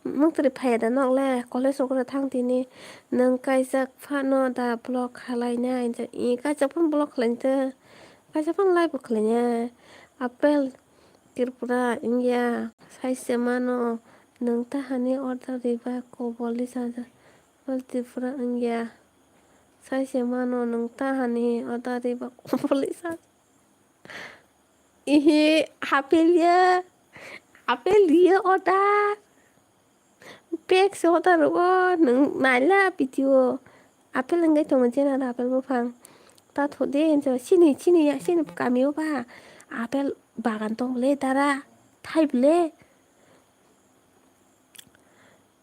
Mwktwrwi phaiya da nok le college rok thang tini nwng kaijak phano da block khlainai hinjak i kaijak phano block khlainai kaijak phano live bo khlainai apple Tripura wngya sai se mano nwng tahani order riba kobol ri sajak. Bal Tripura wngya. Sai se mano nwng tahani order riba kobol ri sajak. Ihi apple ya. Apple ya order. Bag se order rogo nwng naila video. Apple wngwi tongo jena apple buphang. Ta thode hinjo sini sini ya sini kamio ba. Apple bagan tong le dara. Thai bole.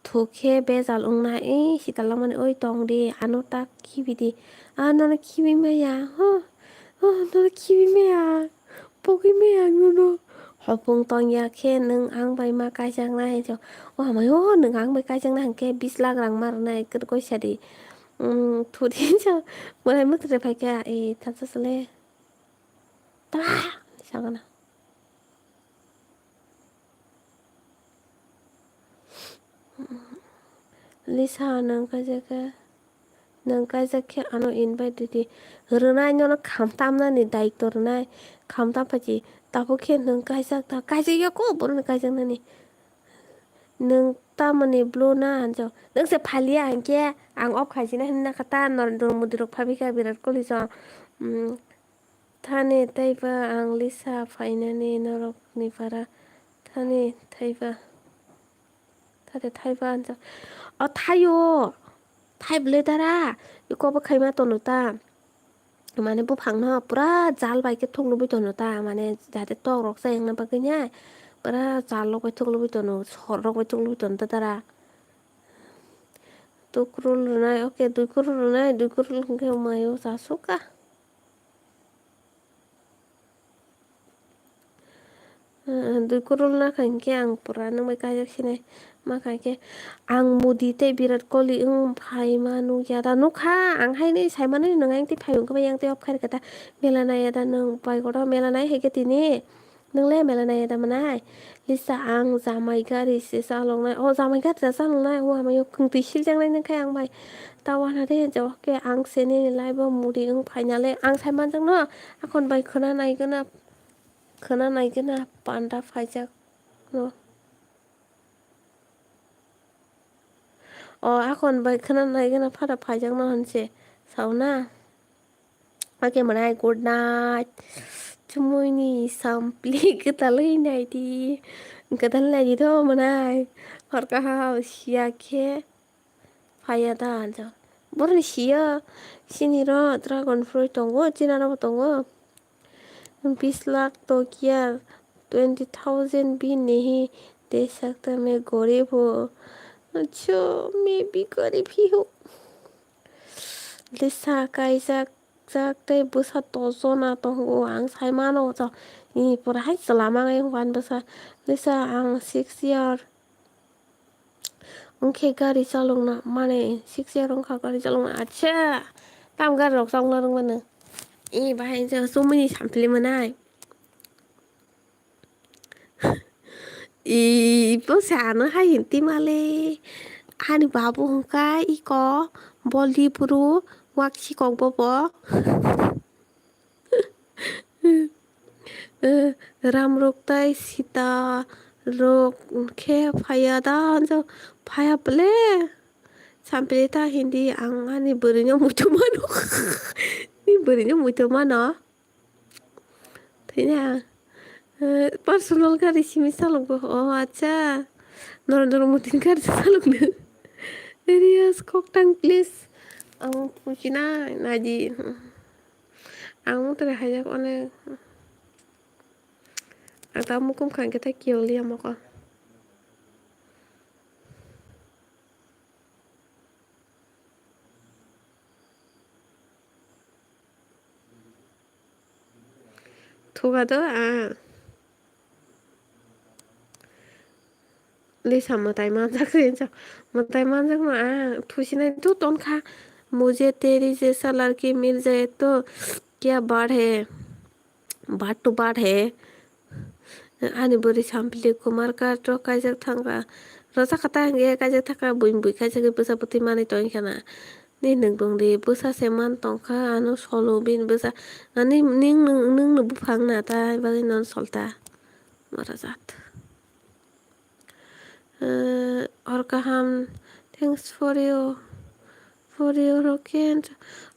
Thuk khe bejal wngna, ei sita lamani oi tong di, ano ta khibi di, ah nono khibi maya, ho, oh nono khibi maya, pogwi maya ang nono. Hopung tong ya khe nwng ang bai ma kaijakna hai jok, o hamai o nwng ang bai kaijakna hwnkhe bis lakh rang ma rwnai kwrwkoi sadi. Thudi jok, mwtai mwtai phai khe, ei thansa sale. Tama! Sagana. Lisa, nwng kaijak khe, nwng kaijak khe ano invite rwdi. Rwnai nono kham tamnani daitw rwnai. Kham tam phaidi. Tabuk khe nwng kaijak ta, kaijak ya kho boroni kaijaknani. Nwng tamoni blue na hanjak. Nwng se phaliya hinkhe ang off khaisina hinna kha ta Narendra Modi rok phabikha Virat Kohli song. Thani teiba ang Lisa phainani norokni para. Thani thaiba. Thani thaiba anjak. O thaio. Thai bwle dara. Iko bo khaima tono ta. Mane buphangno pura jal bai khe thuklubui tono ta, mane jate tok rok chayakna bagwi nai, pura jal rok bai thuklubui tono, sor rok bai thuklubui tono ta dara. Two crore rwnai, okay, dui crore rwnai, dui crore hwnkhe maio chasukha. Dui crore na kha hinkhe ang pura nwng bai kaijak sinai. Ma kha khe ang Modi tei Virat Kohli wng phaima nukya da? Nukha, ang haino saimanwi nwng ayang tei phai wngkha bai yang tei off khairokha da. Mela naiya da nwng bai kotor mela nai hai khe tini? Nwng le mela naiya da mwnai? Lisa, ang jamai gari se chaloknai. O jamai gari da chaloknai? O amaio kwngtwi siljaknai nwng khe ang bai. Ta wana de jawab khe ang se nini life o Modi wng phaina le ang saimanjakno. Akhon bai khwna naigwna. Khwna naigwna panda phaijak no. O akhon bai khwna naigwna phada phaijakno hwnse sauna. Okay mwnai, good night. Chumuini sampli kwtalwi naidi. Kwtal naidi do mwnai. Hor kaham siya khe. Phaiya da hwnjak. Boroni siya, siniro dragon fruit tongo, chinarokbo tongo. Bis lakh tokia, twenty thousand bhi nahi de sakta, main garib hu. Achha, main bhi garib hi hu. Lisa kaijak jak tei bwsa tojona tongo, ang sai mano. I pura hai chwla mangai hwnba bwsa. Lisa, ang six year. Wngkhe gari chalokna mane six year wngkha gari chalokna. Acha, tam gari rok chalokna rwngmano? E bahai, chumui ni sampli mwnai. I bwsa ano hai hinti male. Ani babu hwnkha iko Boldi buru, wak sikok bobo. Eh, Ram rok tai Sita rok khe phaiya da, hanjo phaiya bole. Sampili ta hindi ang ani bwrwino muitu mano. Ni bwrwino muitu mano. Thina, eh, personal gari simi salok bo. Oh, acha. Narendra Modi ni gari salok no. Serious, kok tang, please. Ang puchina naji. Ang mutri hajak onek. Ang ta mukum khang khe ta kiyoliya moko. Thuga do, ah. Lisa mwtai manjak se, mwtai manjak no, ah, thusinai to tonkha. Mujhe teri jaisa ladki mil jaye to kya baat hai, baat to baat hai. Ani bwrwi sampili Kumar Kar to kaijak thangkha. Rwchak kha ta hinkhe kaijak thangkha, buini bui kaijagwi bwsa bwtwi manwi tongwi khana. Ni nwng tong di, bwsa se man tongkha, ano solo bini bwsa. Ani ning, nwng, nwng no buphang na ta, bagwi non solta. Mara jat. Eh, hor kaham, thanks for you, for your weekend.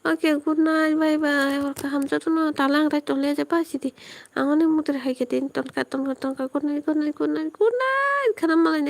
Okay, good night, bye bye. Hor kaham jotono, talang rai tole je pa sidi. Angoni mutre hai khe din, tonka, tonka, tonka, good night, good night, good night, good night. Khana malai.